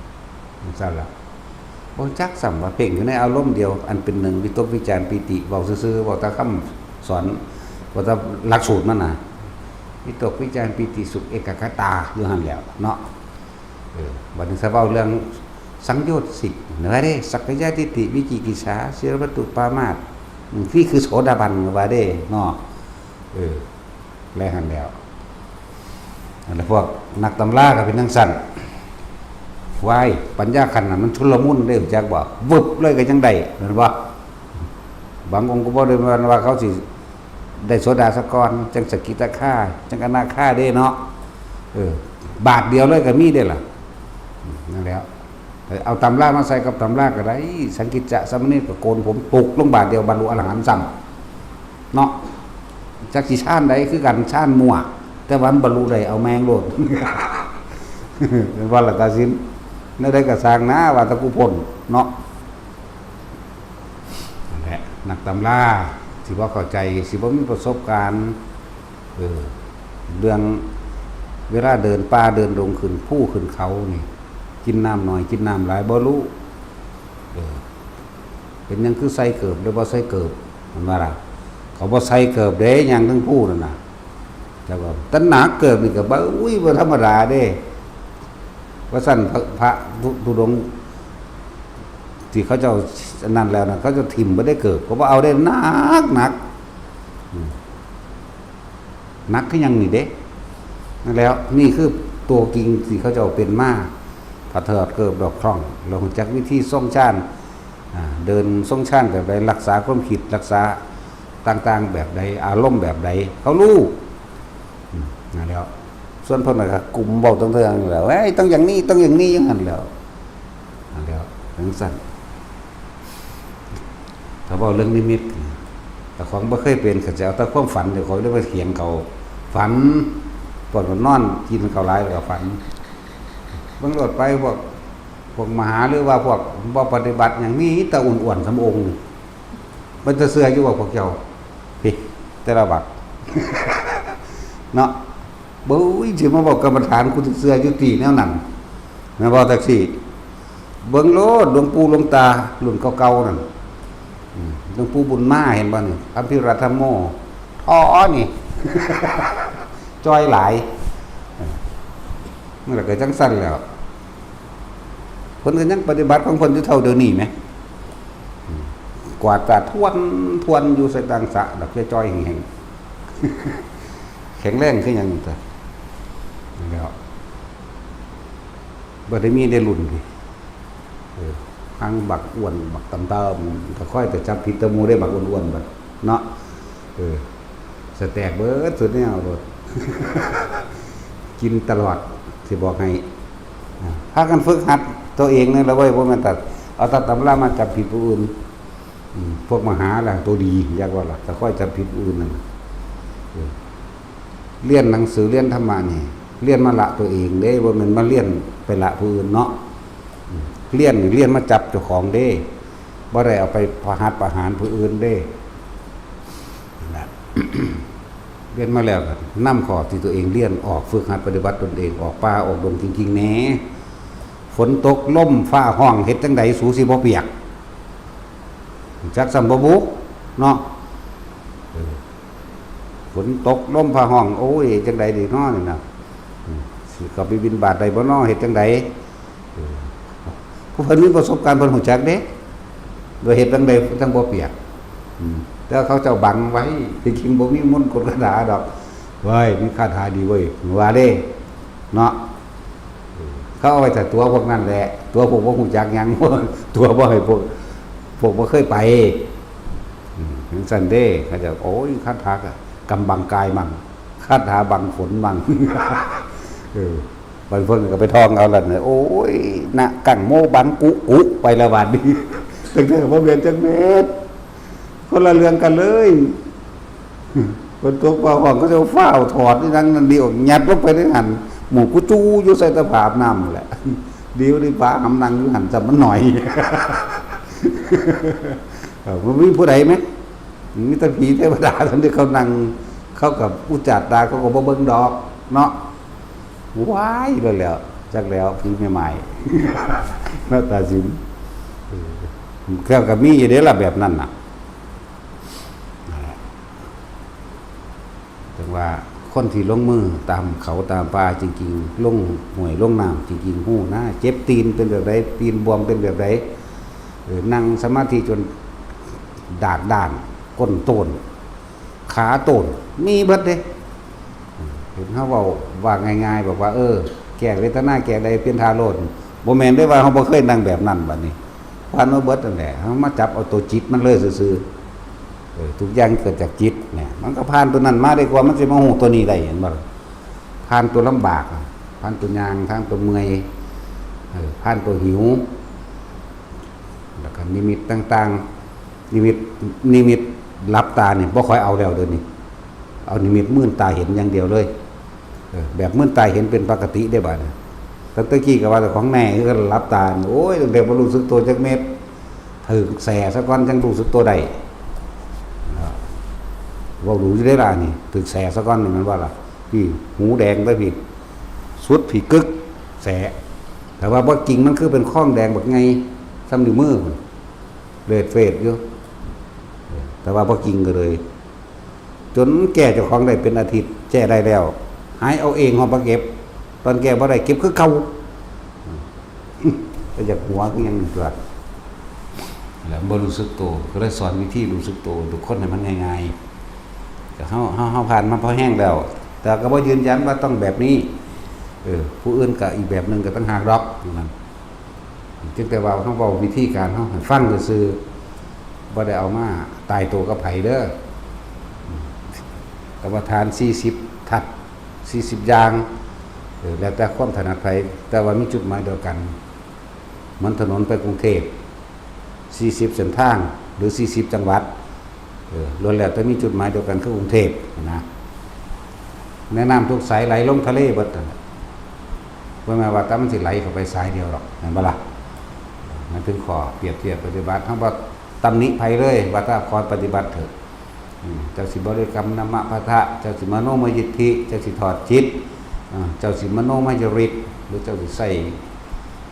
จั่งซั้นล่ะ บ่จักซ้ำว่าเพ่งอยู่ในอารมณ์เดียว อันเป็นหนึ่ง วิตกวิจารปีติ เว้าซื่อๆ เว้าแต่คำสอน เว้าแต่หลักสูตรมันน่ะ วิตกวิจารปีติสุขเอกัคคตา อยู่หั่นแหล้ว เนาะ เออ บัดนี้ถ้าเว้าเรื่องสังโยชน์สิบ นะว่าเด้ สักกายทิฏฐิ วิจิกิจฉา ศีลพัตตุปามาส อืม นี่คือโสดาบัน ว่าเด้ เนาะ เออ แล้วหั่นแล้ว อันนั้นพวกนักตำราก็เป็นจั่งซั้น ว้าย ปัญญาขั้นนั้นมันชุลมุนเด้ รู้จักบ่ วึบเลยก็ยังได้ แม่นบ่ บางองค์ก็บ่ได้ว่า ว่าเขาสิได้โสดาซะก่อน จั่งสกิทาคา จั่งอนาคาเด้เนาะ เออ บาทเดียวเลยก็มีเด้ล่ะ นั่นแหละ เอาตำรามาใส่กับตำราก็ได้ สังกิจจะสามเณรก็โกนผมปุกลงบาทเดียวบรรลุอรหันต์ซ้ำ เนาะ จักสิฌานใดคือกัน ฌานมั่ว แต่ว่ามันบรรลุได้เอาแม่งโลด เป็นว่าละตาสิน แนวใดก็ซ่างนะ ว่าแต่กูพ้น เนาะ นั่นแหละ นักตำรา สิบ่เข้าใจ สิบ่มีประสบการณ์ เออ เรื่องเวลาเดินป่าเดินดงขึ้นภูขึ้นเขานี่ กินน้ำน้อย กินน้ำหลาย บ่รู้ เออ เป็นหยังคือใส่เกิบหรือบ่ใส่เกิบ มันว่าล่ะ เขาบ่ใส่เกิบเด้ ย่างเทิงภูนั่นน่ะ แต่ว่าตันหนาเกิบนี่ก็บ่ อุ้ย บ่ธรรมดาเด้ ว่าซั่น พระ พระธุ ธุดงค์ที่เขาเจ้าอันนั้นแล้วนะ เขาเจ้าถิ่มบ่ได้เกิบ เขาบ่เอาได้ หนัก หนัก อืม หนักคือหยังนี่เด้ นั่นแล้ว นี่คือตัวจริงที่เขาเจ้าเป็นมา พระเถิดเกิบดอกคร่อง เรารู้จักวิธีทรงฌาน อ่า เดินทรงฌานแบบใด รักษาความคิด รักษาต่างๆ แบบใด อารมณ์แบบใด เขารู้ อืม นั่นแล้ว ส่วนเพิ่นน่ะก็กลุ่มเว้าตั้งเทื่อนั่นแหละ เอ้ย ต้องอย่างนี้ ต้องอย่างนี้ อย่างนั้นแหล้ว นั่นแล้ว จั่งซั้น ถ้าเว้าเรื่องนิมิต แต่ของบ่เคยเป็น ก็จะเอาแต่ความฝัน เดี๋ยวเขาเรียกว่าเถียงเขา ฝัน พวกนอนกินข้าวหลายแล้วก็ฝัน เบิ่งโลดไป พวก พวกมหา หรือว่าพวกบ่ปฏิบัติหยัง มีแต่อ้วนๆ สามองค์นี่ มันจะเชื่ออยู่ว่าพวกเจ้า พี่ แต่ละวัด เนาะ เบ้ย สิมาบอกกรรมฐาน กูสิเชื่ออยู่ติแนวนั้น แม่นบ่ แท็กซี่ เบิ่งโลด หลวงปู่หลวงตา รุ่นเก่าๆ นั่น อืม หลวงปู่บุญมา เห็นบ่นี่ อภิรัตธรรมโม ท่อนี่ จ่อยหลาย เออ มันก็จั่งซั่นแหล้ว เพิ่นก็ยังปฏิบัติของเพิ่นอยู่เท่าเดี๋ยวนี้แหม อืม กวาดกาดทวน ทวนอยู่ใส่ตางสระ ดอกจ่อยๆแห้งๆ แข็งแรงคือหยัง แต่ แล้ว บ่ได้มีได้รุ่นนี่ เออ ทั้งบักอ้วน บักต่ำๆ ก็คอยแต่จับผิดแต่หมู่ได้ บักอ้วนๆ บัดเนาะ เออ สแต็กเบิดสุดแนวโลด กินตลอด สิบอกให้ อ่า พากันฝึกหัดตัวเองนี่แหละเว้ย บ่แม่นแต่เอาแต่ตำรามาจับผิดผู้อื่น อืม พวกมหาล่ะตัวดี อยากว่าล่ะ แต่คอยจับผิดผู้อื่นนั่นน่ะ เออ เรียนหนังสือ เรียนธรรมะนี่ เรียนมาละตัวเองเด้ บ่แม่นมาเรียนไปละผู้อื่นเนาะ อืม เรียนนี่เรียนมาจับเจ้าของเด้ บ่ได้เอาไปประหัตประหารผู้อื่นเด้ นั่นแหละ เรียนมาแล้วก็นำข้อที่ตัวเองเรียนออก ฝึกหัดปฏิบัติตนเอง ออกป่าออกดงจริงๆแหน่ ฝนตกลมฟ้าฮ้อง เฮ็ดจั่งใดสูสิบ่เปียก จักส่ำบ่บุ เนาะ เออ ฝนตกลมฟ้าฮ้อง โอ้ย จั่งใดดีน้อนี่นะ อืม สิเข้าไปบิณฑบาตได้บ่น้อ เฮ็ดจั่งใด เออ ผู้เพิ่นมีประสบการณ์เพิ่นฮู้จักเด้ ว่าเฮ็ดจั่งใดจั่งบ่เปียก อืม แต่เขาเจ้าบังไว้ ที่จริงบ่มีมนต์กลคาถาดอก เว้ย มีคาถาดีเว้ย ว่าเด้ เนาะ เออ เขาเอาไว้แต่ตัวพวกนั้นแหละ ตัวพวกบ่ฮู้จักหยัง ตัวบ่ให้พวก พวกบ่เคยไป อืม จั่งซั่นเด้ เขาเจ้า โอ้ย คาถาก็กำบังกายมั่ง คาถาบังฝนมั่ง เออ บางคนก็ไปท่องเอาล่ะเนี่ย โอ้ย นะกังโมบังกุกุ ไปแล้วบาดนี้ ตั้งแต่บ่แม่นจักเม็ด คนละเรื่องกันเลย ฝนตกฟ้าฮ้อง เขาเจ้าฟ้าวถอดนี่นั่งนั่นดีออก ยัดลงไปในหั่น หมู่กุจูอยู่ใส่ตะผาบน้ำแหละ ดีบ่ดี ฟ้าหำนั่งอยู่หั่น จำมันหน่อย เออ มันมีผู้ใดไหม มีแต่ผีเทวดาเท่านั้นที่เขานั่ง เขากับอุจจาตา เขาก็บ่เบิ่งดอก เนาะ ว้าย แล้วแหล้ว จักแล้ว ผีแม่ไม้ หน้าตาสิน เออ เครื่องก็มีอยู่เด้ล่ะแบบนั้นน่ะ นั่นแหละ ถึงว่าคนที่ลงมือตามเขาตามป่าจริงๆ ลงห้วยลงน้ำจริงๆ ฮู้นะ เจ็บตีนเป็นแบบใด ตีนบวมเป็นแบบใด เออ นั่งสมาธิจนดากด้าน ก้นโตน ขาโตน มีเบิดเด้ เห็นเขาเว้าว่าง่ายๆ บอกว่า เออ แก้เวทนา แก้ได้เพียงท่าโลด บ่แม่นได้ว่าเขาบ่เคยนั่งแบบนั้นบัดนี้ ผ่านมาเบิดนั่นแหละ เขามาจับเอาตัวจิตมันเลยซื่อๆ เออ ทุกอย่างเกิดจากจิตเนี่ย มันก็ผ่านตัวนั้นมาได้กว่ามันสิมาฮู้ตัวนี้ได้ เห็นบ่ล่ะ ผ่านตัวลำบาก ผ่านตัวย่าง ผ่านตัวเมื่อย เออ ผ่านตัวหิว แล้วก็นิมิตต่างๆ นิมิต นิมิตหลับตาเนี่ยบ่ค่อยเอาแล้วเดี๋ยวนี้ เอานิมิตมื่นตาเห็นอย่างเดียวเลย เออ แบบมื่นตาเห็นเป็นปกติได้บัดนี้ ตั้งแต่กี้ก็ว่าแต่ของแน่ คือกันหลับตา โอ้ย ตั้งแต่บ่รู้สึกตัวจักเม็ด ถืกแส่ซะก่อนจั่งรู้สึกตัวได้ เว้ารู้อยู่เด้ล่ะนี่ ถืกแส่ซะก่อนนี่ แม่นบ่ล่ะ พี่ หูแดงเด้อพี่ สุดพี่กึก แส่ แต่ว่าบ่จริงมันคือเป็นของแดงบักไง ส่ำนิ้วมือพุ้น เฟดๆอยู่ แต่ว่าบ่จริงก็เลย จนแก้เจ้าของได้เป็นอาทิตย์ แก้ได้แล้ว หายเอาเอง ฮอดมาเก็บ ตอนแก้บ่ได้ เก็บคือเก่า ก็อยากหัวคือหยังนี่ตัว แล้วบ่รู้สึกตัว ก็เลยสอนวิธีรู้สึกตัวทุกคนให้มันง่ายๆ ก็เฮา เฮา เฮาผ่านมาพอแฮงแล้ว แต่ก็บ่ยืนยันว่าต้องแบบนี้ เออ ผู้อื่นก็อีกแบบหนึ่งก็ต่างหากดอก นั่น จึงแต่ว่าเฮาเว้าวิธีการเฮาให้ฟังซื่อๆ บ่ได้เอามาตายตัวกับไผเด้อ กรรมฐานสี่สิบทัศน์ สี่สิบอย่าง เออ แล้วแต่ความถนัดไผ แต่ว่ามีจุดหมายเดียวกัน เหมือนถนนไปกรุงเทพฯ สี่สิบเส้นทาง หรือสี่สิบจังหวัด เออ ล้วนแล้วแต่มีจุดหมายเดียวกันคือกรุงเทพฯ นะ แม่น้ำทุกสายไหลลงทะเลเบิดนั่นแหละ บ่แม่นว่าแต่มันสิไหลเข้าไปสายเดียวหรอก แม่นบ่ล่ะ มันถึงข้อเปรียบเทียบปฏิบัติ เฮาบ่ตำหนิไผเลย ว่าถ้าขอปฏิบัติเถอะ อืม เจ้าสิบริกรรมนะมะพะทะ เจ้าสิมโนมยิทธิ เจ้าสิถอดจิต อ่า เจ้าสิมโนมยฤทธิ์ หรือเจ้าสิใช้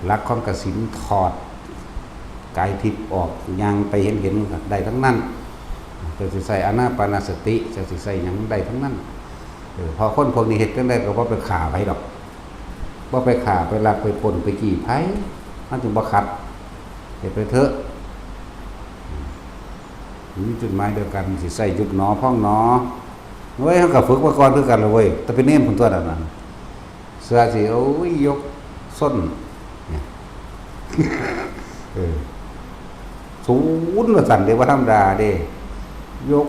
หลักของกสิณถอดกายทิพย์ออก ย่างไปเห็นเห็นได้ทั้งนั้น เจ้าสิใช้อานาปานสติ เจ้าสิใช้หยังได้ทั้งนั้น เออ เพราะคนพวกนี้เฮ็ดจั่งใดก็บ่ไปฆ่าไผดอก บ่ไปฆ่า ไปลัก ไปปล้น ไปจี้ไผ มันจึงบ่ขัด เฮ็ดไปเถอะ มีจุดหมายเดียวกัน สิใช้ยุบหนอพองหนอ เว้ย เฮาก็ฝึกมาก่อนคือกันล่ะเว้ย แต่เป็นเณรพุ้นตั๊วนั้นน่ะ เสื้อสิ โอ้ย ยกส้น เนี่ย เออ ศูนย์ว่าซั่นเด้ บ่ธรรมดาเด้ ยก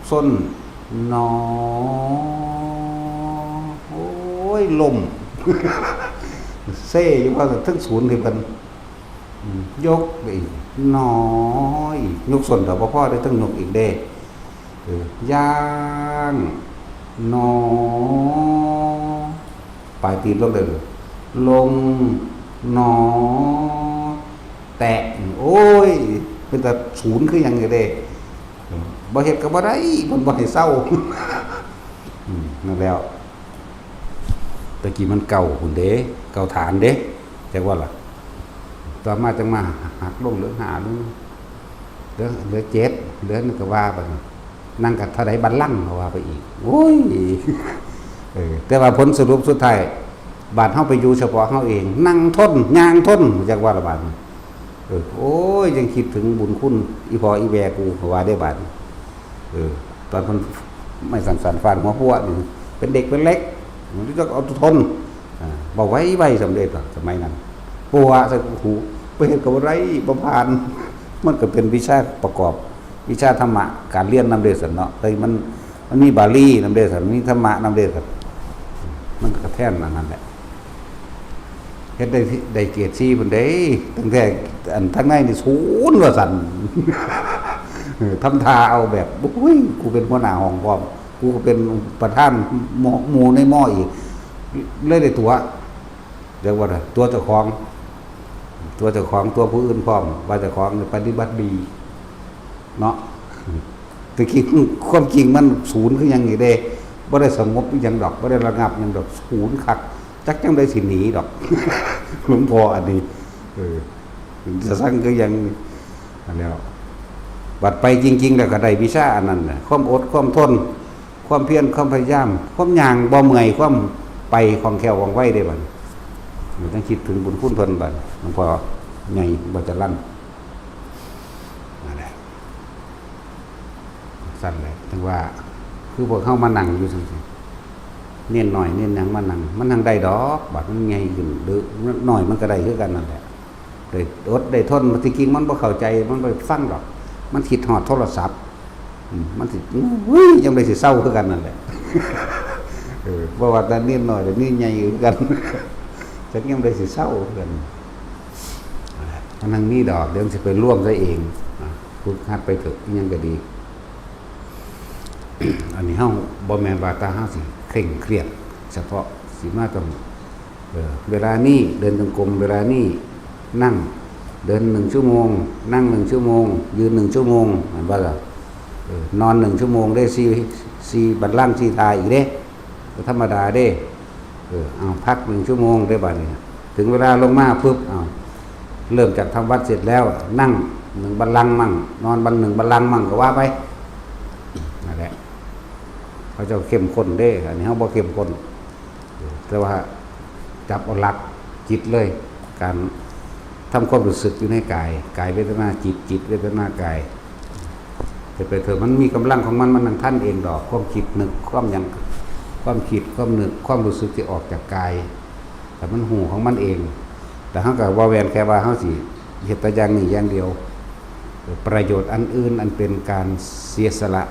ส้นหนอ โอ้ย ล้ม เซอยู่ว่าซั่น เทิงศูนย์ให้เพิ่น อืม ยกไปอีก หนออีก ยกส้นก็บ่พอเด้ ต้องยกอีกเด้ เออ ย่าง หนอ ปลายตีนลงเด้อ ลง หนอ แตะ โอ้ย เป็นตาศูนย์คือหยังอยู่เด้ เออ บ่เฮ็ดก็บ่ได้ เพิ่นบ่ให้เซา อืม นั่นแล้ว ตะกี้มันเก้าพุ้นเด้ เก้าฐานเด้ จักว่าล่ะ ต่อมาจั่งมาหักลงเหลือห้าลง เหลือ เหลือเจ็ด เหลือหนึ่งก็ว่าไป นั่งกับเท่าใดบัลลังก์ก็ว่าไปอีก โอ้ย เออ แต่ว่าผลสรุปสุดท้าย บาดเฮาไปอยู่เฉพาะเฮาเอง นั่งทน ย่างทน จักว่าละบาดนี้ เออ โอ้ย ยังคิดถึงบุญคุณอีพ่ออีแม่กูก็ว่าได้บาดนี้ เออ ตอนเพิ่นไม้สั้นๆ ฟาดหัวพวกนี่ เป็นเด็กเป็นเล็ก มันจะเอาทน อ่า บ่ไหวไหวสำเร็จหรอกสมัยนั้น ปวใส่หู ไปเฮ็ดก็บ่ได้ บ่ผ่าน มันก็เป็นวิชาประกอบ วิชาธรรมะ การเรียนนำเด้ซั่นเนาะ แต่มัน มันมีบาลีนำเด้ซั่น มีธรรมะนำเด้ซั่น มันก็แทนอันนั้นแหละ เฮ็ดได้ที่ ได้เกรดสี่พุ้นเด้ ตั้งแต่อันทางในนี่ศูนย์ว่าซั่น เออ ทำท่าเอาแบบ โอ้ย กูเป็นหัวหน้าห้องพร้อม กูก็เป็นประธานม.หมู่ในม.อีก เลยได้ตั๋ว เรียกว่าตั๋วเจ้าของ ตั๋วเจ้าของ ตั๋วผู้อื่นพร้อม ว่าเจ้าของปฏิบัติดี เนาะ แต่คิด ความจริงมันศูนย์คือหยังนี่เด้ บ่ได้สงบอิหยังดอก บ่ได้ระงับหยังดอก ศูนย์คัก จักจั่งใดสิหนีดอก หลวงพ่ออันนี้ เออ จะสั่งคือหยัง อันแล้ว บัดไปจริงๆ แล้วก็ได้วิชาอันนั้นน่ะ ความอด ความทน ความเพียร ความพยายาม ความย่างบ่เมื่อย ความไปคล่องแคล่วว่องไวเด้บัดนี้ มันต้องคิดถึงบุญคุณเพิ่นบัด หลวงพ่อใหญ่บ่จรัญ นั่นแหละ ซั่นแหละ ถึงว่า คือพวกเฮามานั่งอยู่ซั่นสิ เณรน้อย เณรหยังมานั่ง มันนั่งได้ดอก บัดมันใหญ่ขึ้น หรือน้อยมันก็ได้คือกันนั่นแหละ ได้อดได้ทน ที่จริงมันบ่เข้าใจ มันบ่ฟังดอก มันคิดฮอดโทรศัพท์ อืม มันสิ อุ้ย ยังได้สิเซาคือกันนั่นแหละ เออ บ่ว่าแต่เณรน้อย เดี๋ยวนี้ใหญ่คือกัน จักยังได้สิเซาคือกัน มันนั่งมีดอก เดี๋ยวมันสิไปร่วมซะเอง อ่ะ ฝึกหัดไปเถอะ อิหยังก็ดี อันนี้เฮาบ่แม่นว่าแต่เฮาสิเคร่งเครียด เฉพาะสิมาต้อง เออ เวลานี้เดินจงกรม เวลานี้นั่ง เดินหนึ่งชั่วโมง นั่งหนึ่งชั่วโมง ยืนหนึ่งชั่วโมง แม่นบ่ล่ะ เออ นอนหนึ่งชั่วโมงได้สี่ สี่บัลลังก์ สี่ท่าอีกเด้ บ่ธรรมดาเด้ เออ เอาพักหนึ่งชั่วโมงได้บัดนี้ ถึงเวลาลงมาปุ๊บ เอา เริ่มจากทำวัตรเสร็จแล้ว นั่งหนึ่งบัลลังก์มั่ง นอนบัล หนึ่งบัลลังก์มั่งก็ว่าไป นั่นแหละ เขาเจ้าเข้มข้นเด้ อันนี้เฮาบ่เข้มข้น แต่ว่าจับเอาหลักจิตเลย การทำความรู้สึกอยู่ในกาย กายเวทนาจิต จิตเวทนากาย แต่ไปเถอะ มันมีกำลังของมัน มันนั่งทันเองดอก ความคิดนึก ความหยัง ความคิด ความนึก ความรู้สึกที่ออกจากกาย แต่มันฮู้ของมันเอง แต่เฮาก็บ่แม่นแค่ว่าเฮาสิเฮ็ดแต่อย่างนี้อย่างเดียว ประโยชน์อันอื่นอันเป็นการเสียสละ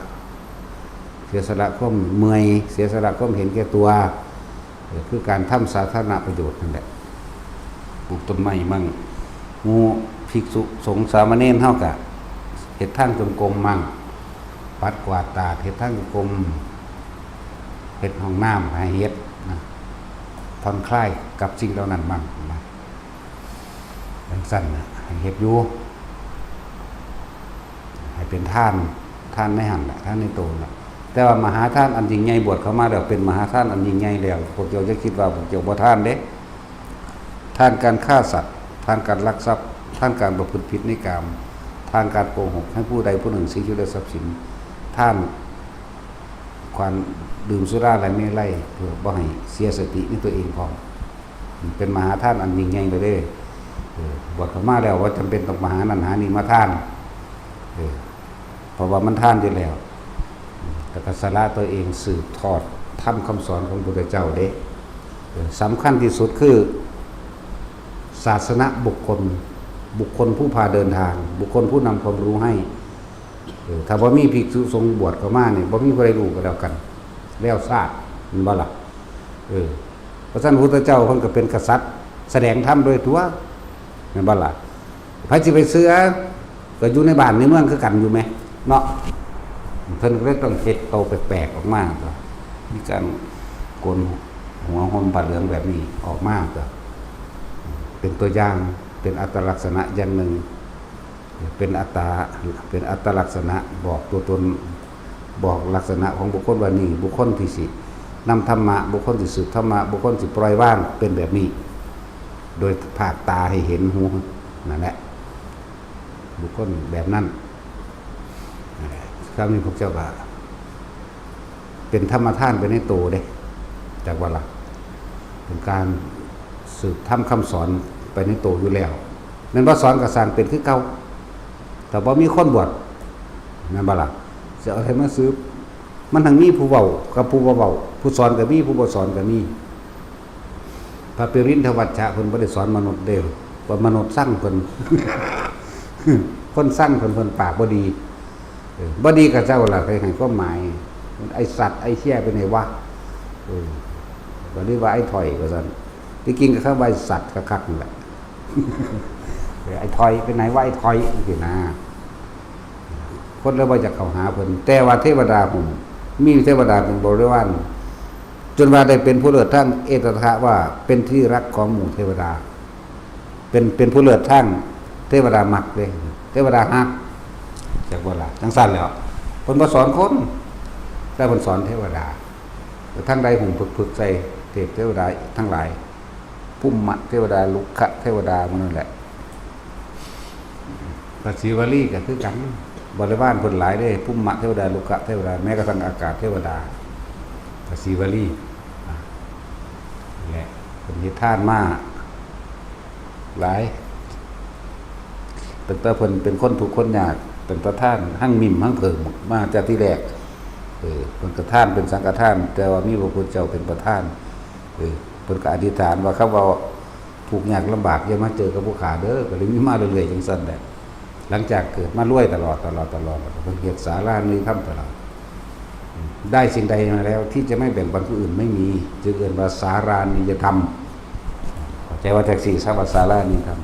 เสียสละความเมื่อย เสียสละความเห็นแก่ตัว เออ คือการทำสาธารณประโยชน์นั่นแหละ ปลูกต้นไม้มั่ง หมู่ภิกษุสงฆ์สามเณรเฮากะเฮ็ดทางจงกรมมั่ง ปัดกวาดตาด เฮ็ดทางจงกรม เฮ็ดห้องน้ำให้เฮ็ดนะ ผ่อนคลายกับสิ่งเหล่านั้นมั่งนะ จั่งซั้นนะ ให้เฮ็ดอยู่ ให้เป็นทาน ทานในหั่นแหละ ทานในโตน่ะ แต่ว่ามหาทานอันยิ่งใหญ่ บวชเข้ามาแล้วเป็นมหาทานอันยิ่งใหญ่แล้ว พวกเจ้าอย่าคิดว่าพวกเจ้าบ่ทานเด้ ทานการฆ่าสัตว์ ทานการลักทรัพย์ ทานการประพฤติผิดในกาม ทานการโกหกให้ผู้ใดผู้หนึ่งเสียชีวิตและทรัพย์สิน ทาน การ ดื่มสุราและเมรัยเพื่อบ่ให้เสียสติในตัวเองพร้อม เป็นมหาทานอันยิ่งใหญ่เลยเด้อ เออ บวชเข้ามาแล้วบ่จำเป็นต้องมาหานั่นหานี่มาทาน เออ เพราะว่ามันทานอยู่แล้ว แล้วก็สละตัวเองสืบทอดธรรมคำสอนของพระพุทธเจ้าเด้ เออ สำคัญที่สุดคือ ศาสนบุคคล บุคคลผู้พาเดินทาง บุคคลผู้นำความรู้ให้ เออ ถ้าบ่มีภิกษุสงฆ์บวชเข้ามานี่ บ่มีผู้ใดรู้ก็แล้วกัน แล้วซาด แม่นบ่ล่ะ เออ เพราะฉะนั้นพระพุทธเจ้าเพิ่นก็เป็นกษัตริย์ แสดงธรรมโดยตัว แม่นบ่ล่ะ ไผสิไปเชื่อ ก็อยู่ในบ้านในเมืองคือกันอยู่แหม เนาะ เพิ่นก็เลยต้องเฮ็ดโตแปลกๆออกมา มีการโกนหัวห่มผ้าเหลืองแบบนี้ออกมา ก็เป็นตัวอย่าง เป็นอัตลักษณะอย่างหนึ่ง เป็นอัตตา เป็นอัตลักษณะ บอกตัวตน บอกลักษณะของบุคคลว่านี่บุคคลที่สินำธรรมะ บุคคลที่สืบธรรมะ บุคคลที่ปล่อยวาง เป็นแบบนี้ โดยภาคตาให้เห็น หู นั่นแหละ บุคคลแบบนั้น นั่นแหละ คำนี้พวกเจ้าก็เป็นธรรมทานไปในโตเด้ จักว่าล่ะ เป็นการสืบธรรมคำสอนไปในโตอยู่แล้ว แม่นบ่ สอนก็สร้างเป็นคือเก่า แต่บ่มีคนบวช แม่นบ่ล่ะ สิเอาไผมาสืบ มันทั้งมีผู้เว้ากับผู้บ่เว้า ผู้สอนก็มี ผู้บ่สอนก็มี พระปรินทวัชชะเพิ่นบ่ได้สอนมนุษย์เด้ ว่ามนุษย์ซังเพิ่น คนซังเพิ่น เพิ่นปากบ่ดี เออ บ่ดีกับเจ้าล่ะ ใครให้ความหมาย ไอ้สัตว์ ไอ้เหี้ย เป็นไงวะ เออ ก็เรียกว่าไอ้ถอยว่าซั่น ที่จริงก็คำว่าไอ้สัตว์คักๆนั่นแหละ เออ ไอ้ถอย เป็นไงวะ ไอ้ถอย จังซี้นะ คนเลยบ่อยากเข้าหาเพิ่น แต่ว่าเทวดาห่ม มีเทวดาเป็นบริวาร จนว่าได้เป็นผู้เลิศทางเอตทัคคะ ว่าเป็นที่รักของหมู่เทวดา เป็น เป็นผู้เลิศทางเทวดามักเด้ เทวดาฮัก จักบ่ล่ะ จังซั่นแหล้ว เพิ่นบ่สอนคน แต่เพิ่นสอนเทวดา แต่ทางใดห่มผึกๆใส่เทพเทวดาทั้งหลาย ภูมิเทวดา ลุกขะเทวดาหมู่นั่นแหละ พระศิวลีก็คือกัน บริวารเพิ่นหลายเด้ ภูมิเทวดา ลุกขะเทวดา แม้กระทั่งอากาศเทวดา พระศิวลี อ่ะ นี่แหละ เพิ่นเฮ็ดทานมาหลาย ตั้งแต่เพิ่นเป็นคนทุกข์คนยาก เป็นประธานหั่งมิมหั่งเผิงมาแต่ทีแรก เออ เพิ่นก็ทานเป็นสังฆทาน แต่ว่ามีพระพุทธเจ้าเป็นประธาน เออ เพิ่นก็อธิษฐานว่า คำว่าทุกข์ยากลำบากอย่ามาเจอกับผู้ข้าเด้อ ก็เลยมีมาเรื่อยๆจังซั่นแหละ หลังจากเกิดมารวยตลอด ตลอด ตลอด แล้วก็เพิ่นเฮ็ดศาลานิธรรมตลอด ได้สิ่งใดมาแล้วที่จะไม่แบ่งปันผู้อื่นไม่มี จึงเอิ้นว่าสารานิยธรรม เข้าใจว่าจังซี่ สาว่าสารานิยธรรม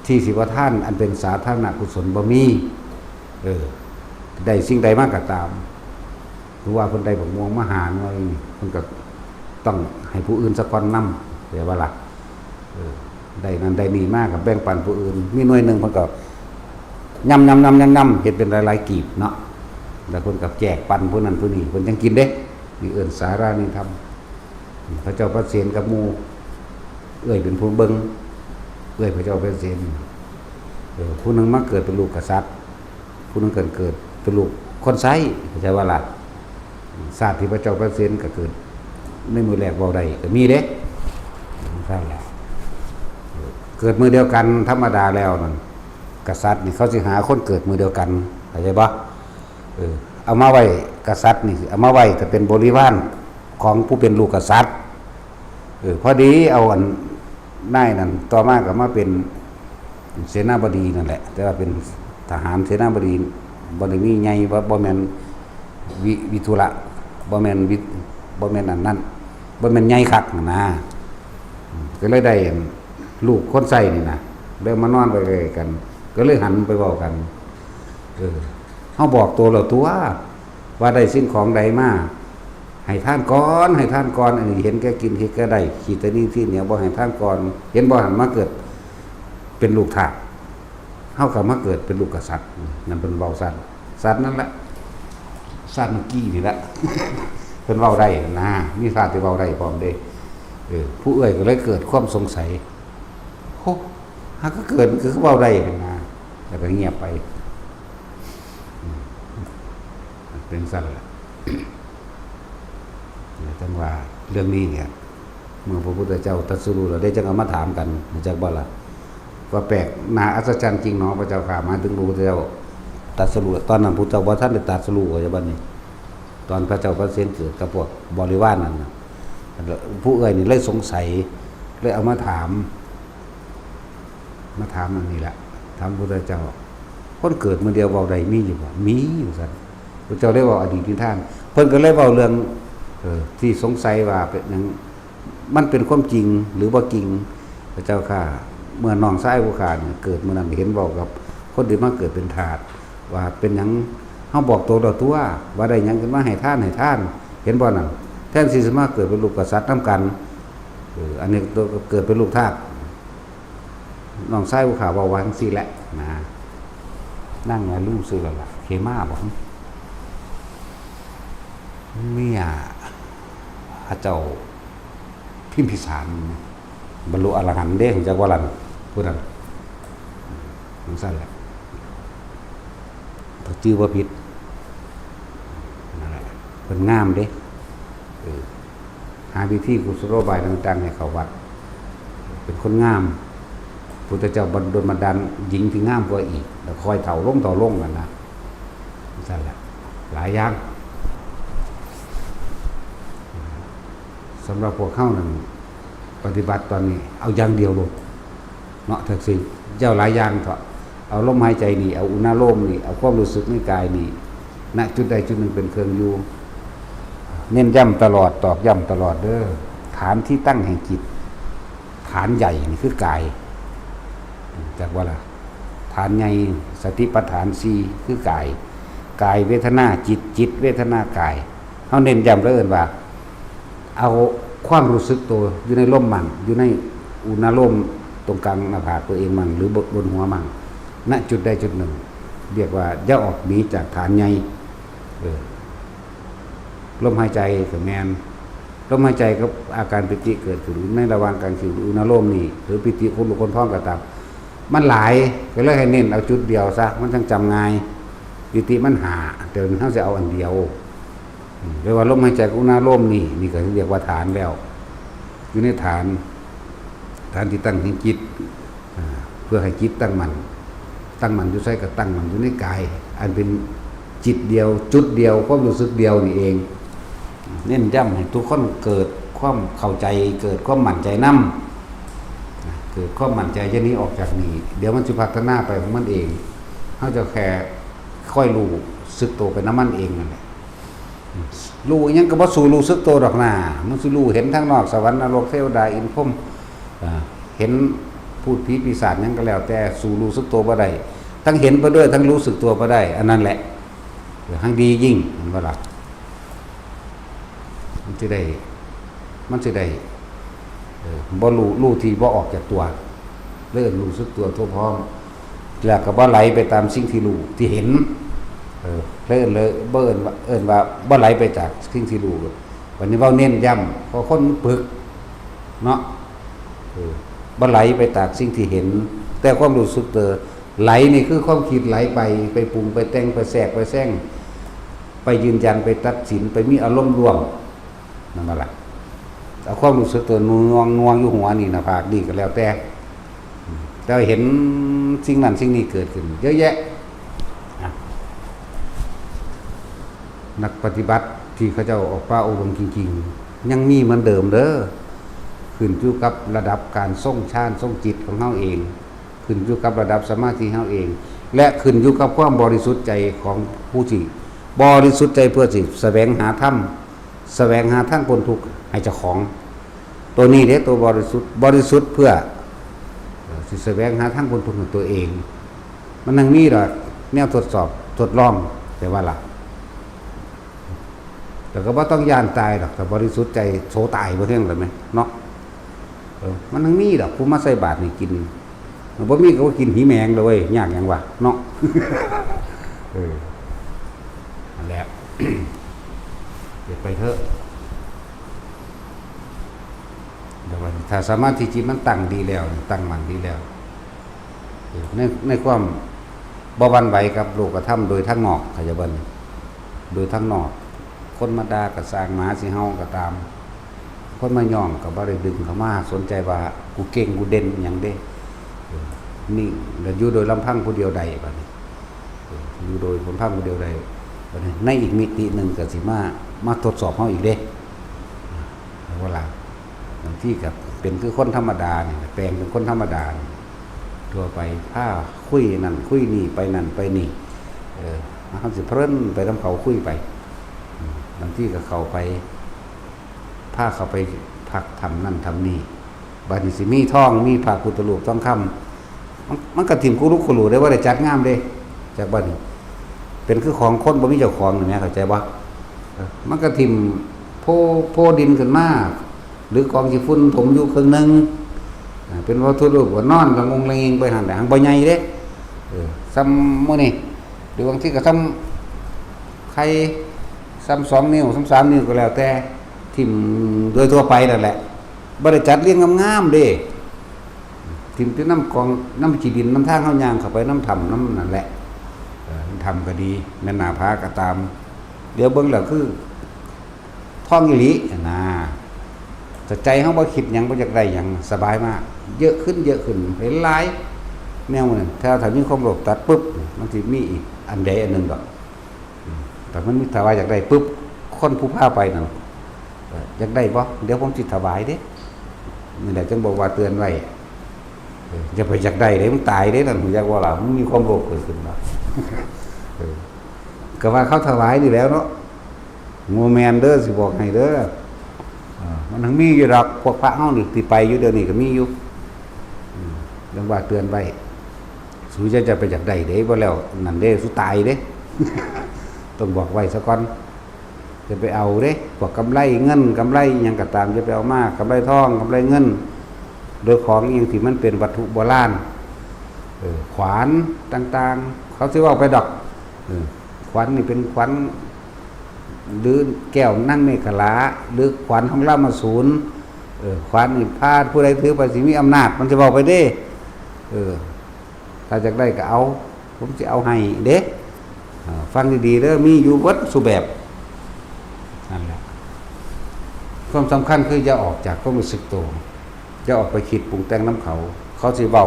ที่สิว่าทานอันเป็นสาธารณกุศลบ่มี เออ ได้สิ่งใดมาก็ตาม คือว่าเพิ่นได้บักม่วงมาหาหน่วย เพิ่นก็ต้องให้ผู้อื่นซะก่อนนำ เข้าใจบ่ล่ะ เออ ได้นั่นได้นี่มาก็แบ่งปันผู้อื่น มีหน่วยหนึ่งเพิ่นก็ยำๆๆๆๆ เฮ็ดเป็นหลายๆกีบเนาะ แล้วเพิ่นก็แจกปันผู้นั้นผู้นี้ เพิ่นจั่งกินเด้ นี่เอิ้นสารานิยธรรม พระเจ้าพระเศรษฐกับหมู่ เอื้อยเป็นผู้เบิ่ง เอื้อยพระเจ้าพระเศรษฐ เออ ผู้หนึ่งมาเกิดเป็นลูกกษัตริย์ ผู้หนึ่งเกิด เกิดเป็นลูกคนไส้ เข้าใจบ่ล่ะ ชาติที่พระเจ้าพระเศรษฐก็เกิดในมื้อแรกเว้าได้ก็มีเด้ นั่นแหละ เกิดมื้อเดียวกันธรรมดาแล้วนั่น กษัตริย์นี่เขาสิหาคนเกิดมื้อเดียวกัน เข้าใจบ่ เออ เอามาไว้ กษัตริย์นี่เอามาไว้ก็เป็นบริวารของผู้เป็นลูกกษัตริย์ เออ พอดีเอาอันนายนั่น ต่อมาก็มาเป็นเสนาบดีนั่นแหละ แต่ว่าเป็นทหารเสนาบดี บ่ได้มีใหญ่ บ่ บ่แม่นวิ วิทุระ บ่แม่นวิ บ่แม่นอันนั้น บ่แม่นใหญ่คักหั้นนะ อืม ก็เลยได้อันลูกคนไส้นี่นะ เลยมานอนใกล้ๆกัน ก็เลยหันไปเว้ากัน เออ เฮาบอกตัวเราตัว ว่าได้สิ่งของใดมา ให้ทานก่อน ให้ทานก่อน อันนี้เห็นแก่กิน เห็นแก่ได้ ขี้ตะหนี่ที่เหนียว บ่ให้ทานก่อน เห็นบ่ หันมาเกิดเป็นลูกทาส เฮาก็มาเกิดเป็นลูกกษัตริย์ นั่นเพิ่นเว้าซั่น สัตว์นั่นแหละ สัตว์เมื่อกี้นี่แหละ เพิ่นเว้าได้นะ มีสัตว์ที่เว้าได้พร้อมเด้ เออ ผู้เอื้อยก็เลยเกิดความสงสัย โห หากก็เกิด คือเว้าได้นะ แล้วก็เงียบไป อืม เป็นซั่นแหละ จังว่าเรื่องนี้เนี่ย เมื่อพระพุทธเจ้าตรัสรู้แล้วได้จังเอามาถามกัน จักบ่ล่ะ ว่าแปลกหน้าอัศจรรย์จริงหนอพระเจ้าข้า หมายถึงพระพุทธเจ้าตรัสรู้ ตอนนั้นพระพุทธเจ้าบ่ทันได้ตรัสรู้ ว่าจะบัดนี้ ตอนพระเจ้าพระเสนเกิดกับพวกบริวารนั่นน่ะ ผู้เอื้อยนี่เลยสงสัย เลยเอามาถาม มาถามอันนี้แหละ ถามพระพุทธเจ้า คนเกิดมื้อเดียวเว้าได้มีอยู่บ่ มีอยู่ซั่น พระเจ้าเลยเว้าอดีตนิทาน เพิ่นก็เลยเว้าเรื่อง เอ่อ ที่สงสัยว่าเป็นหยัง มันเป็นความจริงหรือบ่จริง พระเจ้าข้า เมื่อน้องชายผู้ข้าเนี่ยเกิดมื้อนั้นเห็นเว้ากับคนที่มาเกิดเป็นทาส ว่าเป็นหยัง เฮาบอกตัวเราตัว ว่าได้หยังขึ้นมาให้ทานให้ทาน เห็นบ่นั่น แทนที่สิมาเกิดเป็นลูกกษัตริย์นำกัน เออ อันนี้ตัวเกิดเป็นลูกทาส น้องชายผู้ข้าเว้าว่าจั่งซี้แหละนะ นางว่าลืมชื่อแล้วล่ะ เขมาบ่ เมียพระเจ้าพิมพิสาร บรรลุอรหันต์เด้ จักว่าลั่น ผู้นั้น จั่งซั่นแหละ ถ้าชื่อบ่ผิด นั่นแหละ เพิ่นงามเด้ เออ หาวิธีกุศโลบายต่างๆให้เข้าวัด เป็นคนงาม พุทธเจ้าบันดลบันดาลหญิงที่งามกว่าอีก แล้วค่อยเฒ่าลงเฒ่าลงนั่นนะ จั่งซั่นแหละ หลายอย่าง สำหรับพวกเฮานั่น ปฏิบัติตอนนี้ เอาอย่างเดียวโลด เนาะ จั่งซี้ เจ้าหลายอย่างเถาะ เอาลมหายใจนี่ เอาอุณาโลมนี่ เอาความรู้สึกในกายนี่ ณ จุดใดจุดหนึ่งเป็นเครื่องอยู่ เน้นย้ำตลอด ตอกย้ำตลอดเด้อ ฐานที่ตั้งแห่งจิต ฐานใหญ่นี่คือกาย จักว่าล่ะ ฐานใหญ่ สติปัฏฐานสี่ คือกาย กายเวทนาจิต จิตเวทนากาย เฮาเน้นย้ำแล้วเอิ้นว่า เอาความรู้สึกตัวอยู่ในลมมั่ง อยู่ในอุณาโลมตรงกลางหน้าผากตัวเองมั่ง หรือบนหัวมั่ง ณ จุดใดจุดหนึ่ง เรียกว่าอย่าออกหนีจากฐานใหญ่ เออ ลมหายใจก็แม่น ลมหายใจกับอาการปีติเกิดขึ้นในระหว่างการคิดอุณาโลมนี่ หรือปีติคนลุกคนพองก็ตาม มันหลาย ก็เลยให้เน้นเอาจุดเดียวซะ มันจั่งจำง่าย ปีติมันห้า แต่เฮาสิเอาอันเดียว อืม เรียกว่าลมหายใจกับอุณาโลมนี่ นี่ก็เรียกว่าฐานแล้ว อยู่ในฐาน ฐานที่ตั้งแห่งจิต อ่า เพื่อให้จิตตั้งมั่น ตั้งมั่นอยู่ไสก็ตั้งมั่นอยู่ในกาย อันเป็นจิตเดียว จุดเดียว ความรู้สึกเดียวนี่เอง เน้นย้ำให้ทุกคนเกิดความเข้าใจ เกิดความมั่นใจนำ เกิดความมั่นใจ อย่าหนีออกจากนี่ เดี๋ยวมันสิพัฒนาไปของมันเอง เฮาจะแค่คอยรู้สึกตัวไปนำมันเองนั่นแหละ รู้อิหยังก็บ่สู้รู้สึกตัวดอกนา มันสิรู้เห็นทางนอก สวรรค์นรก เทวดา อินทร์พรหม อ่า เห็นพูดผีปีศาจหยังก็แล้วแต่ สู้รู้สึกตัวบ่ได้ ทั้งเห็นไปด้วย ทั้งรู้สึกตัวบ่ได้ อันนั้นแหละ เออ หั่งดียิ่ง แม่นบ่ล่ะ มันสิได้ มันสิได้ เออ บ่รู้ รู้ที่บ่ออกจากตัว เลยรู้สึกตัวทั่วพร้อม แล้วก็บ่ไหลไปตามสิ่งที่รู้ ที่เห็น เออ เลยเอิ้นเลย บ่เอิ้นว่า เอิ้นว่าบ่ไหลไปจากสิ่งที่รู้ บัดนี้เว้าเน้นย้ำ เพราะคนมันปึก เนาะ เออ บ่ไหลไปตามสิ่งที่เห็น แต่ความรู้สึกตัว ไหลนี่คือความคิดไหลไป ไปปรุง ไปแต่ง ไปแทรก ไปแซง ไปยืนยัน ไปตัดสิน ไปมีอารมณ์ร่วม นั่นบ่ล่ะ เอาความรู้สึกตัวนวงนวงอยู่หัวนี่ หน้าผากนี่ก็แล้วแต่ แต่เห็นสิ่งนั้นสิ่งนี้เกิดขึ้น เยอะแยะ อ่ะ นักปฏิบัติที่เขาเจ้าออกป่าอบรมจริงๆ ยังมีเหมือนเดิมเด้อ ขึ้นอยู่กับระดับการทรงฌานทรงจิตของเฮาเอง ขึ้นอยู่กับระดับสมาธิเฮาเอง และขึ้นอยู่กับความบริสุทธิ์ใจของผู้ที่บริสุทธิ์ใจเพื่อสิแสวงหาธรรม แสวงหาทางพ้นทุกข์ให้เจ้าของ ตัวนี้เด้ ตัวบริสุทธิ์ บริสุทธิ์เพื่อ เอ่อ สิแสวงหาทางพ้นทุกข์ให้ตัวเอง มันยังมีดอกแนวทดสอบทดลอง แต่ว่าล่ะ แต่ก็บ่ต้องย้านตายดอก ถ้าบริสุทธิ์ใจโสตายบ่เทื่องเลยไหมเนาะ เออ มันยังมีดอก ผู้มาใส่บาตรนี่กิน มันบ่มีก็ว่ากินหีแมงเลยเว้ย ยากหยังวะเนาะ เออ นั่นแหละ เก็บไปเถอะ เดี๋ยวมัน ถ้าสมาธิจิตมันตั้งดีแล้ว ตั้งมั่นดีแล้ว ใน ในความบ่หวั่นไหวกับโลกธรรมโดยทางนอก เข้าใจบ่นี่ โดยทางนอก คนมาด่าก็ซ่าง หมาสิเห่าก็ตาม คนมาย้องก็บ่ได้ดึงเข้ามาสนใจว่ากูเก่งกูเด่นอิหยังเด้ เออ นิ่งแล้วอยู่โดยลำพังผู้เดียวได้บัดนี้ เออ อยู่โดยลำพังผู้เดียวได้บัดนี้ ในอีกมิติหนึ่งก็สิมา มาทดสอบเฮาอีกเด้ เอาว่าล่ะ บางทีก็เป็นคือคนธรรมดานี่แหละ แปลงเป็นคนธรรมดานี่ ทั่วไป พาคุยนั่นคุยนี่ ไปนั่นไปนี่ เออ เฮาสิเพลินไปนำเขาคุยไป อืม บางทีก็เข้าไป พาเขาไปพักถ้ำนั่นถ้ำนี่ บัดนี้สิมีทอง มีพระพุทธรูปทองคำ มัน มันก็ถิ่มคุรุคุรูได้ บ่ได้จัดงามเด้ จากบัดนี้ เป็นคือของคนบ่มีเจ้าของนี่แหม เข้าใจบ่ เออ มันก็ถิ่มโพ โพดินขึ้นมา หรือกองขี้ฝุ่นถมอยู่ครึ่งหนึ่ง อ่า เป็นพระพุทธรูปก็นอนละงงละเงงไปหั่นแหละ หั้นบ่ใหญ่เด้ เออ ซ่ำมื้อนี้ หรือบางทีก็ซ่ำไข่ ซ่ำสองนิ้ว ซ่ำสามนิ้วก็แล้วแต่ ถิ่มโดยทั่วไปนั่นแหละ บ่ได้จัดเรียงงามๆเด้ ถิ่มที่นำกอง นำขี้ดิน นำทางเฮาย่างเข้าไป นำถ้ำ นำนั่นแหละ เออ ถ้ำก็ดี แม่นหน้าผาก็ตาม เดี๋ยวเบิ่งแล้วคือ ทองอีหลีนะ ถ้าใจเฮาบ่คิดหยัง บ่อยากได้หยัง สบายมาก เยอะขึ้น เยอะขึ้น เห็นหลาย แนวนั้น ถ้า ถ้ามีความโลภตัดปุ๊บ มันสิมีอีกอันใดอันหนึ่งดอก อืม แต่มันมี ถ้าว่าอยากได้ปุ๊บ คนผู้พาไปนั่น เอ่อ อยากได้บ่ เดี๋ยวผมสิถวายเด้ นี่แหละจึงบอกว่าเตือนไว้ เออ อย่าไปอยากได้เด้ มึงตายเด้นั่น ฮู้จักบ่ล่ะ มึงมีความโลภเกิดขึ้นมา เออ ก็ว่าเขาถวายนี่แหล้วเนาะ บ่แม่นเด้อ สิบอกให้เด้อ เออ มันทั้งมีอยู่ดอก พวกพระเฮานี่ที่ไปอยู่เดี๋ยวนี้ก็มีอยู่ อืม เรื่องว่าเตือนไว้ สูอย่าจะไปอยากได้เด้ บ่แล้วนั่นเด้ สูตายเด้ ต้องบอกไว้ซะก่อน อย่าไปเอาเด้ พวกกำไรเงิน กำไรอิหยังก็ตาม อย่าไปเอามา กำไรทอง กำไรเงิน โดยของอิหยังที่มันเป็นวัตถุโบราณ เออ ขวานต่างๆ เขาสิเว้าไปดอก เออ ขวานนี่เป็นขวาน หรือแก้วนางเมขลา หรือขวานของรามาสูร เออ ขวานนี่พาผู้ใดถือไปสิมีอำนาจ มันสิเว้าไปเด้ เออ ถ้าอยากได้ก็เอา ผมสิเอาให้เด้ อ่า ฟังดีๆเด้อ มีอยู่เบิดสู่แบบ นั่นแหละ ความสำคัญคืออย่าออกจากความรู้สึกตัว อย่าออกไปคิดปรุงแต่งนำเขา เขาสิเว้า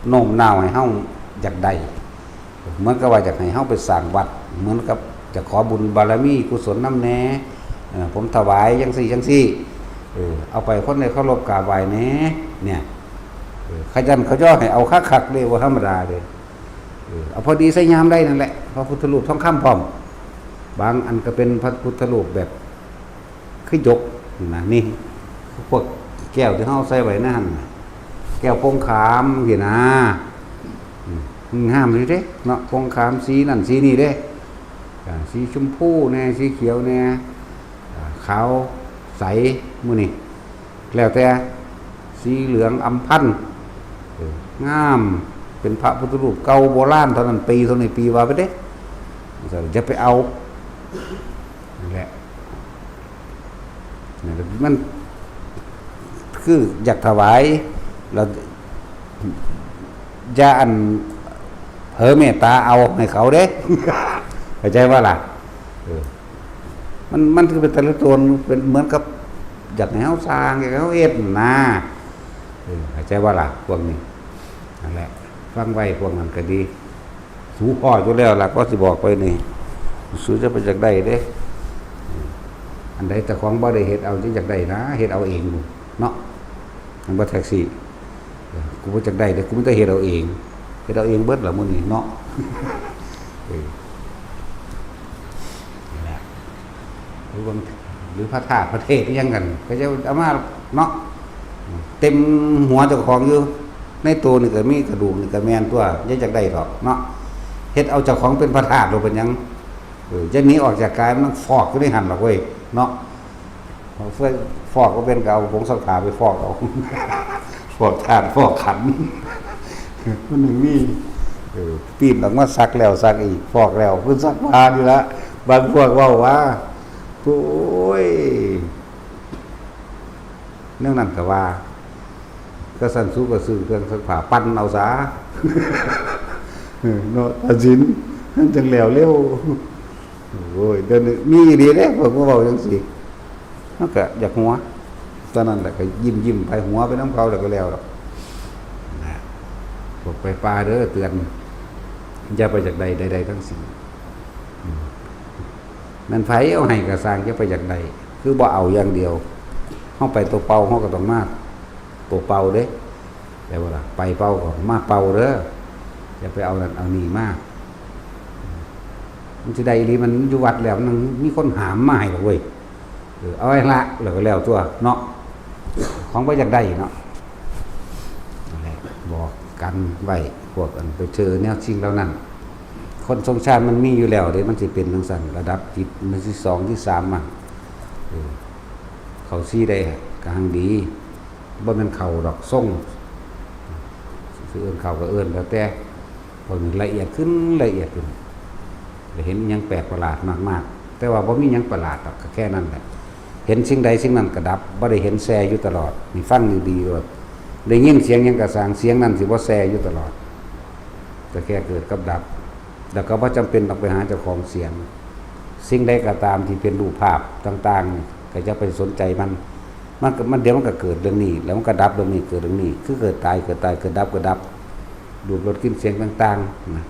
โน้มน้าวให้เฮาอยากได้ เหมือนกับว่าอยากให้เฮาไปสร้างวัด เหมือนกับจะขอบุญบารมีกุศลนำแหน่ เอ่อ ผมถวายจั่งซี้จั่งซี้ เออ เอาไปคนได้เคารพกราบไหว้แหน่ เนี่ย เออ เขาจั่นเขาย่อให้เอาคักๆเลย บ่ธรรมดาเลย เออ เอาพอดีใส่ยามได้นั่นแหละ พระพุทธรูปทองคำพร้อม บางอันก็เป็นพระพุทธรูปแบบ คือหยกนะ นี่ พวกแก้วที่เฮาใส่ไว้นั่นน่ะ แก้วโป่งขามสินะ อืม งามอยู่เด้เนาะ โป่งขามสีนั่นสีนี่เด้ อ่า สีชมพูแหน่ สีเขียวแหน่ อ่า ขาวใส หมู่นี้ แล้วแต่ สีเหลืองอำพัน เออ งาม เป็นพระพุทธรูปเก่าโบราณเท่านั้นปี เท่านี้ปี ว่าไปเด้ อย่าไปเอา นั่นแหละ นั่นแหละ มันคืออยากถวาย แล้วอย่าอันเผลอเมตตาเอาให้เขาเด้ เข้าใจว่าล่ะ เออ มัน มันคือเป็นแต่ละตน เป็นเหมือนกับ อยากให้เฮาสร้าง อยากให้เฮาเฮ็ดนะ เออ เข้าใจว่าล่ะ พวกนี้ นั่นแหละ ฟังไว้ พวกนั้นก็ดี สูพ้ออยู่แล้วล่ะ ก็สิบอกไปนี่ สูจะไปอยากได้เด้ อันใดเจ้าของบ่ได้เฮ็ดเอา จะอยากได้นะ เฮ็ดเอาเอง เนาะ มันบ่แท็กซี่ เออ กูบ่อยากได้เด้ กูมีแต่เฮ็ดเอาเอง เฮ็ดเอาเองเบิดล่ะมื้อนี้เนาะ เออ นี่แหละ หรือบาง หรือพระธาตุพระเทศอิหยังกัน ก็จะเอามาเนาะ เต็มหัวเจ้าของอยู่ ในตัวนี่ก็มีกระดูกนี่ก็แม่นตัว อย่าอยากได้ดอกเนาะ เฮ็ดเอาเจ้าของเป็นพระธาตุโลดเป็นหยัง เออ อย่าหนีออกจากกาย มันฟอกอยู่ในหั่นล่ะเว้ย เนาะ ฟอกบ่เป็นก็เอาผงซักผ้าไปฟอกเอา ฟอกธาตุฟอกขันธ์ มันถึงมี เออ ปิ้นออกมาซักแล้วซักอีก ฟอกแล้ว คือซักผ้านี่ละ บางพวกเว้าว่า โอ้ย แนวนั้นก็ว่า ก็สั่น สูก็ซื้อเครื่องซักผ้าปั่นเอาซะ เออ เนาะ ตัดสิน มันจั่งแล้วเร็ว โอ้ย เดี๋ยวนี้มีอีหลีเด้ พวกผู้เว้าจังซี่ มันก็อยากหัว ตอนนั้นแหละก็ยิ้มๆ ไป หัวไปนำเขา แล้วก็แล้วดอก นะ พวกไปป่าเด้อ เตือน อย่าไปอยากได้ใดๆ ทั้งสิ้น อืม แม่นไผเอาให้ก็ซ่าง อย่าไปอยากได้ คือบ่เอาอย่างเดียว เฮาไปตัวเปล่า เฮาก็ต้องมาตัวเปล่าเด้ แปลว่าล่ะ ไปเปล่าก็มาเปล่าเด้อ อย่าไปเอานั่นเอานี่มา มันสิได้อีหลี มันอยู่วัดแล้ว มันมีคนหามมาให้ดอกเว้ย เออ เอาไว้ละ แล้วก็แล้วตัวเนาะ ของบ่อยากได้เนาะ นั่นแหละ บอกกันไว้ พวกอันไปเจอแนวสิ่งเหล่านั้น คนทรงชาติมันมีอยู่แล้วเด้ มันสิเป็นจังซั่น ระดับจิตมันที่สองที่สามมัน เออ เขาสี่ได้ก็หังดี บ่แม่นเขาดอก ทรง สิเอิ้นเขาก็เอิ้นแล้วแต่ พวกนี้ละเอียดขึ้น ละเอียดขึ้น ได้เห็นอิหยังแปลกประหลาดมากๆ แต่ว่าบ่มีหยังประหลาดดอก ก็แค่นั้นแหละ เห็นสิ่งใดสิ่งนั้นก็ดับ บ่ได้เห็นแซ่อยู่ตลอด นี่ฟังดีๆ โลด ได้ยินเสียงหยังก็ซ่าง เสียงนั้นสิบ่แซ่อยู่ตลอด ก็แค่เกิดกับดับ แล้วก็บ่จำเป็นต้องไปหาเจ้าของเสียง สิ่งใดก็ตามที่เป็นรูปภาพต่างๆ นี่ก็อย่าไปสนใจมัน มันก็ มันเดี๋ยวมันก็เกิดเรื่องนี้ แล้วมันก็ดับเรื่องนี้ เกิดเรื่องนี้ คือเกิดตาย เกิดตาย เกิดดับ เกิดดับ รูปรสกลิ่นเสียงต่างๆ นะ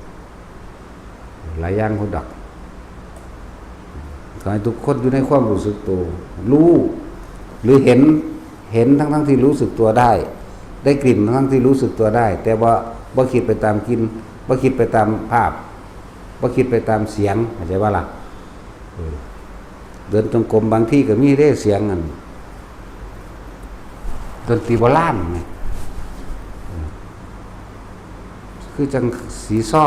หลายอย่างพุ้นดอก ขอให้ทุกคนอยู่ในความรู้สึกตัว รู้ หรือเห็น เห็นทั้งๆที่รู้สึกตัวได้ ได้กลิ่นทั้งๆที่รู้สึกตัวได้ แต่ว่าบ่คิดไปตามกลิ่น บ่คิดไปตามภาพ บ่คิดไปตามเสียง เข้าใจบ่ล่ะ เออ เดินจงกรมบางทีก็มีเด้เสียงอัน ดนตรีโบราณไง เออ คือจังสีซอ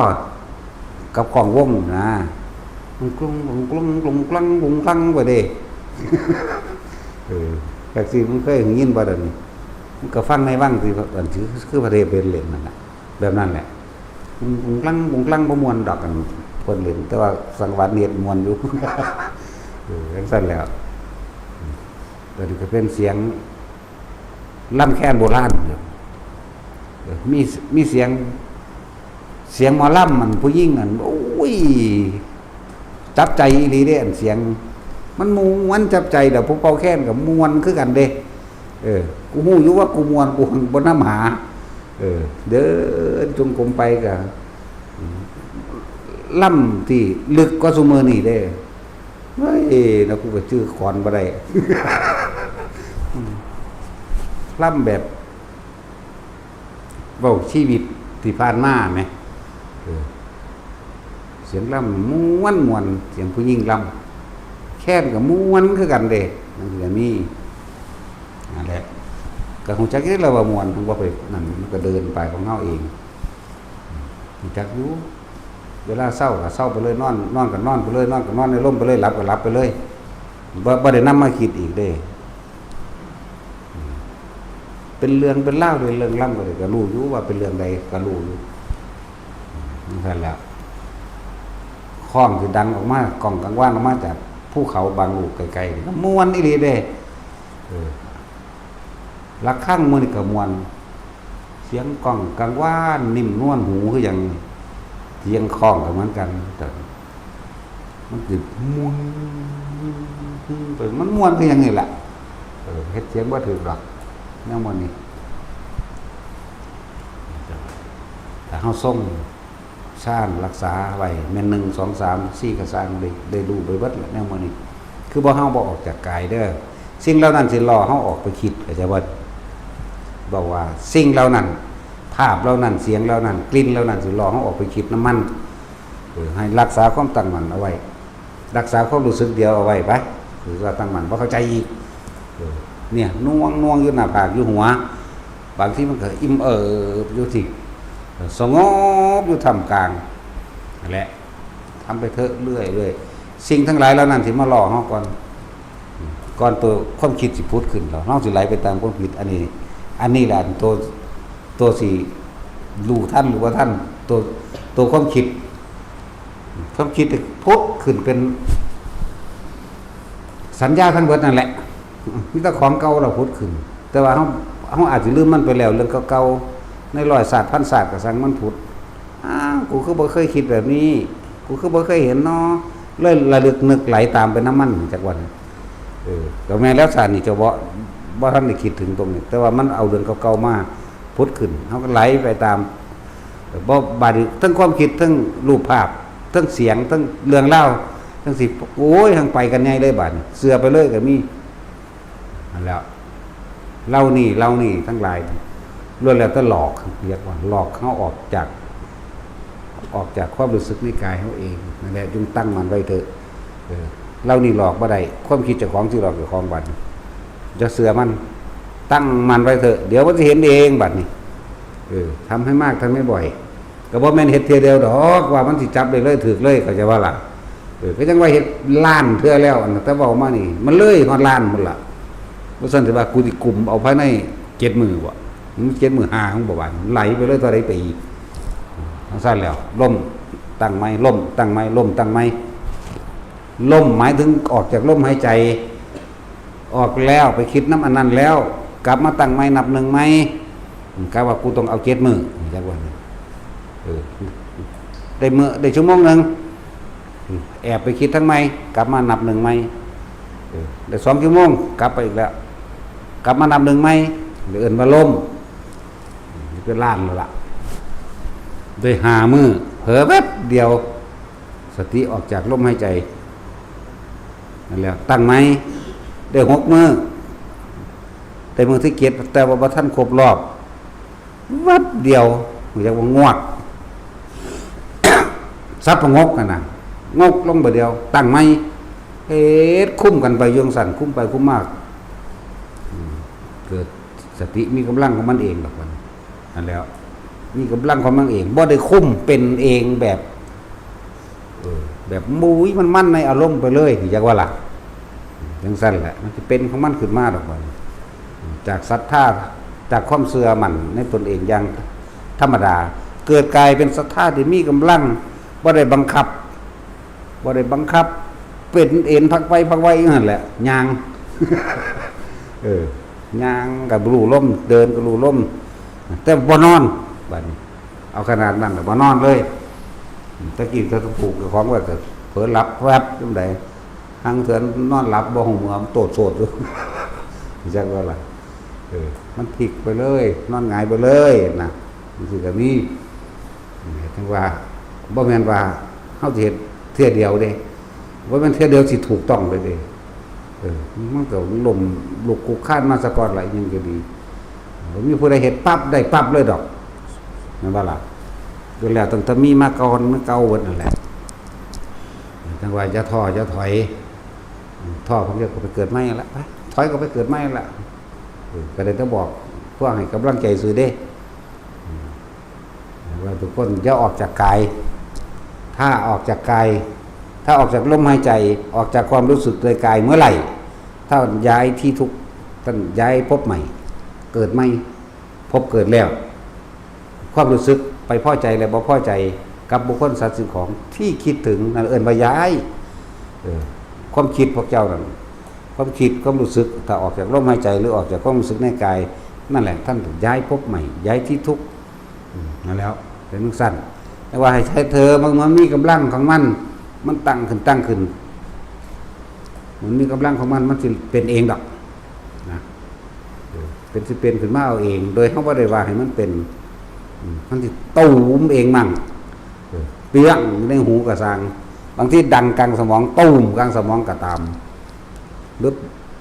กับกลองวงนะ มันกรุงกรุงกรุงกรุงกรังกรุงกรังไปเด้ เออ จักสิมึงเคยยินบ่เดี๋ยวนี้ มันก็ฟังในวังที่อันที่คือพระเทพเพิ่นเล่นนั่นน่ะ แบบนั้นแหละ กรุงกรังกรุงกรังบ่ม่วนดอก อันเพิ่นเล่น แต่ว่าสังวาสนี่เฮ็ดม่วนอยู่ เออ จังซั่นแหล้ว ตัวนี้ก็เป็นเสียงลำแคนโบราณอยู่ เออ มี มีเสียง เสียงหมอลำมันผู้หญิงอัน โอ้ย จับใจอีหลีเด้ อันเสียง มันม่วนจับใจ แล้วผู้เป่าแคนก็ม่วนคือกันเด้ เออ กูฮู้อยู่ว่ากูม่วน กูบ่นำหา เออ เดินจงกรมไปก็ ลำที่ลึกกว่าซุมื้อนี้เด้ เฮ้ย แล้วกูก็จื่อขอนบ่ได้ ลำแบบ เว้าชีวิตที่ผ่านมาแหม เออ เสียงลำม่วนม่วน เสียงผู้หญิงลำ แคนก็ม่วนคือกันเด้ มันก็มี นั่นแหละ ก็ฮู้จักอยู่แล้วว่าม่วน มันบ่ไปนั่น มันก็เดินไปของเฮาเอง ฮู้จักอยู่ เวลาเซาก็เซาไปเลย นอน นอนก็นอนไปเลย นอนก็นอนในลมไปเลย หลับก็หลับไปเลย บ่ บ่ได้นำมาคิดอีกเด้ เป็นเรื่องเป็นราวเลย เรื่องลำก็ได้ ก็ฮู้อยู่ว่าเป็นเรื่องใด ก็ฮู้อยู่ นั่นแหละ ค้องสิดังออกมา ก้องกังวานออกมาจากภูเขาบางลูกไกลๆ นี่ก็ม่วนอีหลีเด้ เออ ระฆังมื้อนี้ก็ม่วน เสียงก้องกังวานนิ่มนวลหูคือหยัง เสียงค้องก็เหมือนกัน แต่มันสิม่วนไป มันม่วนคือหยังนี่แหละ เออ เฮ็ดเสียงบ่ถูกดอก แนวมื้อนี้ ถ้าเฮาทรง ซ่านรักษาไว้ แม่นหนึ่ง สอง สาม สี่ ก็ซ่าง ได้ ได้ฮู้ไปเบิดแหละแนวมื้อนี้ คือบ่ เฮาบ่ออกจากกายเด้อ สิ่งเหล่านั้นสิหล่อเฮาออกไปคิด เข้าใจบ่ บอกว่าสิ่งเหล่านั้น ภาพเหล่านั้น เสียงเหล่านั้น กลิ่นเหล่านั้น สิหล่อเฮาออกไปคิดนำมัน เออ ให้รักษาความตั้งมั่นเอาไว้ รักษาความรู้สึกเดียวเอาไว้ไป คือว่าตั้งมั่น บ่เข้าใจอีก เออ เนี่ยหน่วงๆ อยู่หน้าผาก อยู่หัว บางทีมันก็อิ่มเอิบอยู่ที่ เออ สงบอยู่ท่ามกลาง นั่นแหละ ทำไปเถอะเรื่อยๆ สิ่งทั้งหลายเหล่านั้นสิมาหล่อเฮาก่อน ก่อนตัวความคิดสิผุดขึ้น แล้วเฮาสิไหลไปตามความคิด อันนี้ อันนี้แหละตัว ตัวสิรู้ทันหรือบ่ทัน ตัว ตัวความคิด ความคิดผุดขึ้นเป็นสัญญาทั้งเบิดนั่นแหละ มีแต่ของเก่าเราผุดขึ้น แต่ว่าเฮา เฮาอาจสิลืมมันไปแล้ว เรื่องเก่าๆ ในร้อยชาติพันชาติก็ซ่างมันผุด อ้าว กูคือบ่เคยคิดแบบนี้ กูคือบ่เคยเห็นเนาะ เลยระลึกนึกไหลตามไปนำมันจักวัน เออ ก็แม่นแล้วซะนี่เจ้าบ่ บ่ทันได้คิดถึงตรงนี้ แต่ว่ามันเอาเรื่องเก่าๆมาผุดขึ้น เฮาก็ไหลไปตาม เออ บ่ บาดนี้ทั้งความคิด ทั้งรูปภาพ ทั้งเสียง ทั้งเรื่องราว ทั้งสิ โอ้ย ทั้งไปกันใหญ่เลยบาดนี้ เชื่อไปเลยก็มี นั่นแหละ เหล่านี้ เหล่านี้ทั้งหลาย ล้วนแล้วแต่หลอก เรียกว่าหลอกเฮาออกจาก ออกจากความรู้สึกในกายเฮาเอง นั่นแหละ จึงตั้งมั่นไว้เถอะ เออ เหล่านี้หลอกบ่ได้ ความคิดเจ้าของสิหลอกเจ้าของบัดนี้ อย่าเชื่อมัน ตั้งมั่นไว้เถอะ เดี๋ยวมันสิเห็นเองบัดนี้ เออ ทำให้มาก ทำให้บ่อย ก็บ่แม่นเฮ็ดเทื่อเดียวดอก ว่ามันสิจับได้เลย ถืกเลย เข้าใจบ่ล่ะ เออ ก็จั่งว่าเฮ็ดล้านเทื่อแล้ว อันนั้นแต่เว้ามานี่ มันเลยฮอดล้านพุ้นล่ะ บ่ซั้นสิว่ากูสิกุมเอาภายในเจ็ดมื้อบ่ มันเจ็ดมื้อ ห้ามื้อบ่บาด ไหลไปเลย เท่าใดไปอีก จั่งซั้นแล้ว ล้ม ตั้งใหม่ ล้ม ตั้งใหม่ ล้ม ตั้งใหม่ ล้มหมายถึงออกจากลมหายใจ ออกแล้ว ไปคิดนำอันนั้นแล้ว กลับมาตั้งใหม่ นับหนึ่งใหม่ กะว่ากูต้องเอาเจ็ดมื้อ จักว่า เออ ได้มื้อ ได้ชั่วโมงหนึ่ง แอบไปคิดทางใหม่ กลับมานับหนึ่งใหม่ เออ ได้สองชั่วโมง กลับไปอีกแล้ว กลับมานับหนึ่งใหม่ เอิ้นว่าล้ม เป็นล้านแล้วล่ะ ได้ห้ามื้อ เผลอแป๊บเดียว สติออกจากลมหายใจ นั่นแหละ ตั้งใหม่ ได้หกมื้อ ได้มื้อที่เจ็ด แต่ว่าบ่ทันครบรอบ แวบเดียว เรียกว่างวด สับประงกกันนะ งกลงไปเดียว ตั้งใหม่ เฮ็ดคุ้มกันไปอยู่จั่งซั้น คุ้มไปคุ้มมา อืม เกิดสติมีกำลังของมันเองดอกมัน นั่นแหล้ว มีกำลังของมันเอง บ่ได้คุ้มเป็นเองแบบ เออ แบบมุ้ยมันๆในอารมณ์ไปเลย จักว่าล่ะ จั่งซั้นแหละ มันสิเป็นของมันขึ้นมาดอกบัดนี้ จากศรัทธา จากความเชื่อมั่นในตนเองอย่างธรรมดา เกิดกลายเป็นศรัทธาที่มีกำลัง บ่ได้บังคับ บ่ได้บังคับ เป็นเอนพักไว้พักไว้อยู่หั่นแหละ ย่าง เออ ย่างก็รู้ลม เดินก็รู้ลม แต่บ่นอน บัดนี้ เอาขนาดนั้นน่ะ บ่นอนเลย ตะกี้ก็ผูกเจ้าของไว้ก็เผลอหลับแวบจั่งใด ห่างเทื่อนอนหลับบ่ฮู้เมื่อ มันโตดโสดอยู่ จักว่าล่ะ เออ มันพลิกไปเลย นอนหงายไปเลยนะ จั่งซี้ก็มี จั่งว่า บ่แม่นว่าเฮาสิเฮ็ดเทื่อเดียวเด้ บ่แม่นเทื่อเดียวสิถูกต้องเลยเด้ เออ มันก็ล้มลุกคลุกคลานมาซะก่อนล่ะ อิหยังก็ดี บ่มีผู้ใดเฮ็ดปั๊บได้ปั๊บเลยดอก แม่นบ่ล่ะ ก็แล้วตั้งแต่มีมาก่อน มันเก่าเบิดนั่นแหละ จั่งว่าอย่าท้ออย่าถอย ท้อเพิ่นก็ไปเกิดใหม่นั่นล่ะ ไป ถอยก็ไปเกิดใหม่นั่นล่ะ เออ ก็ได้แต่บอกพวกให้กำลังใจซื่อเด้ ว่าทุกคนอย่าออกจากกาย ถ้าออกจากกาย ถ้าออกจากลมหายใจ ออกจากความรู้สึกโดยกายเมื่อไหร่ ถ้าย้ายที่ทุกข์ ท่านย้ายภพใหม่ เกิดใหม่ ภพเกิดแล้ว ความรู้สึกไปพอใจและบ่พอใจกับบุคคลสัตว์สิ่งของที่คิดถึง นั่นเอิ้นว่าย้าย เออ ความคิดพวกเจ้านั่น ความคิด ความรู้สึก ถ้าออกจากลมหายใจหรือออกจากความรู้สึกในกาย นั่นแหละ ท่านย้ายภพใหม่ ย้ายที่ทุกข์ อืม นั่นแล้ว เป็นจั่งซั้น แต่ว่าให้ใช้เธอ มัน มันมีกำลังของมัน มันตั้งขึ้น ตั้งขึ้น มันมีกำลังของมัน มันสิเป็นเองดอก นะ เออ เป็นสิเป็นขึ้นมาเอาเอง โดยเฮาบ่ได้ว่าให้มันเป็น อืม มันสิตูมเองมั่ง เออ เปี้ยงอยู่ในหูกะซ่าง บางทีดังกลางสมอง ตูมกลางสมองกะตาม หรือ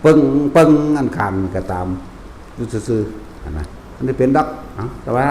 ปึ้ง ปึ้งอันข้างนี่กะตาม อยู่ซื่อๆ หั่นนะ มันสิเป็นดอก เอ้า แต่ว่า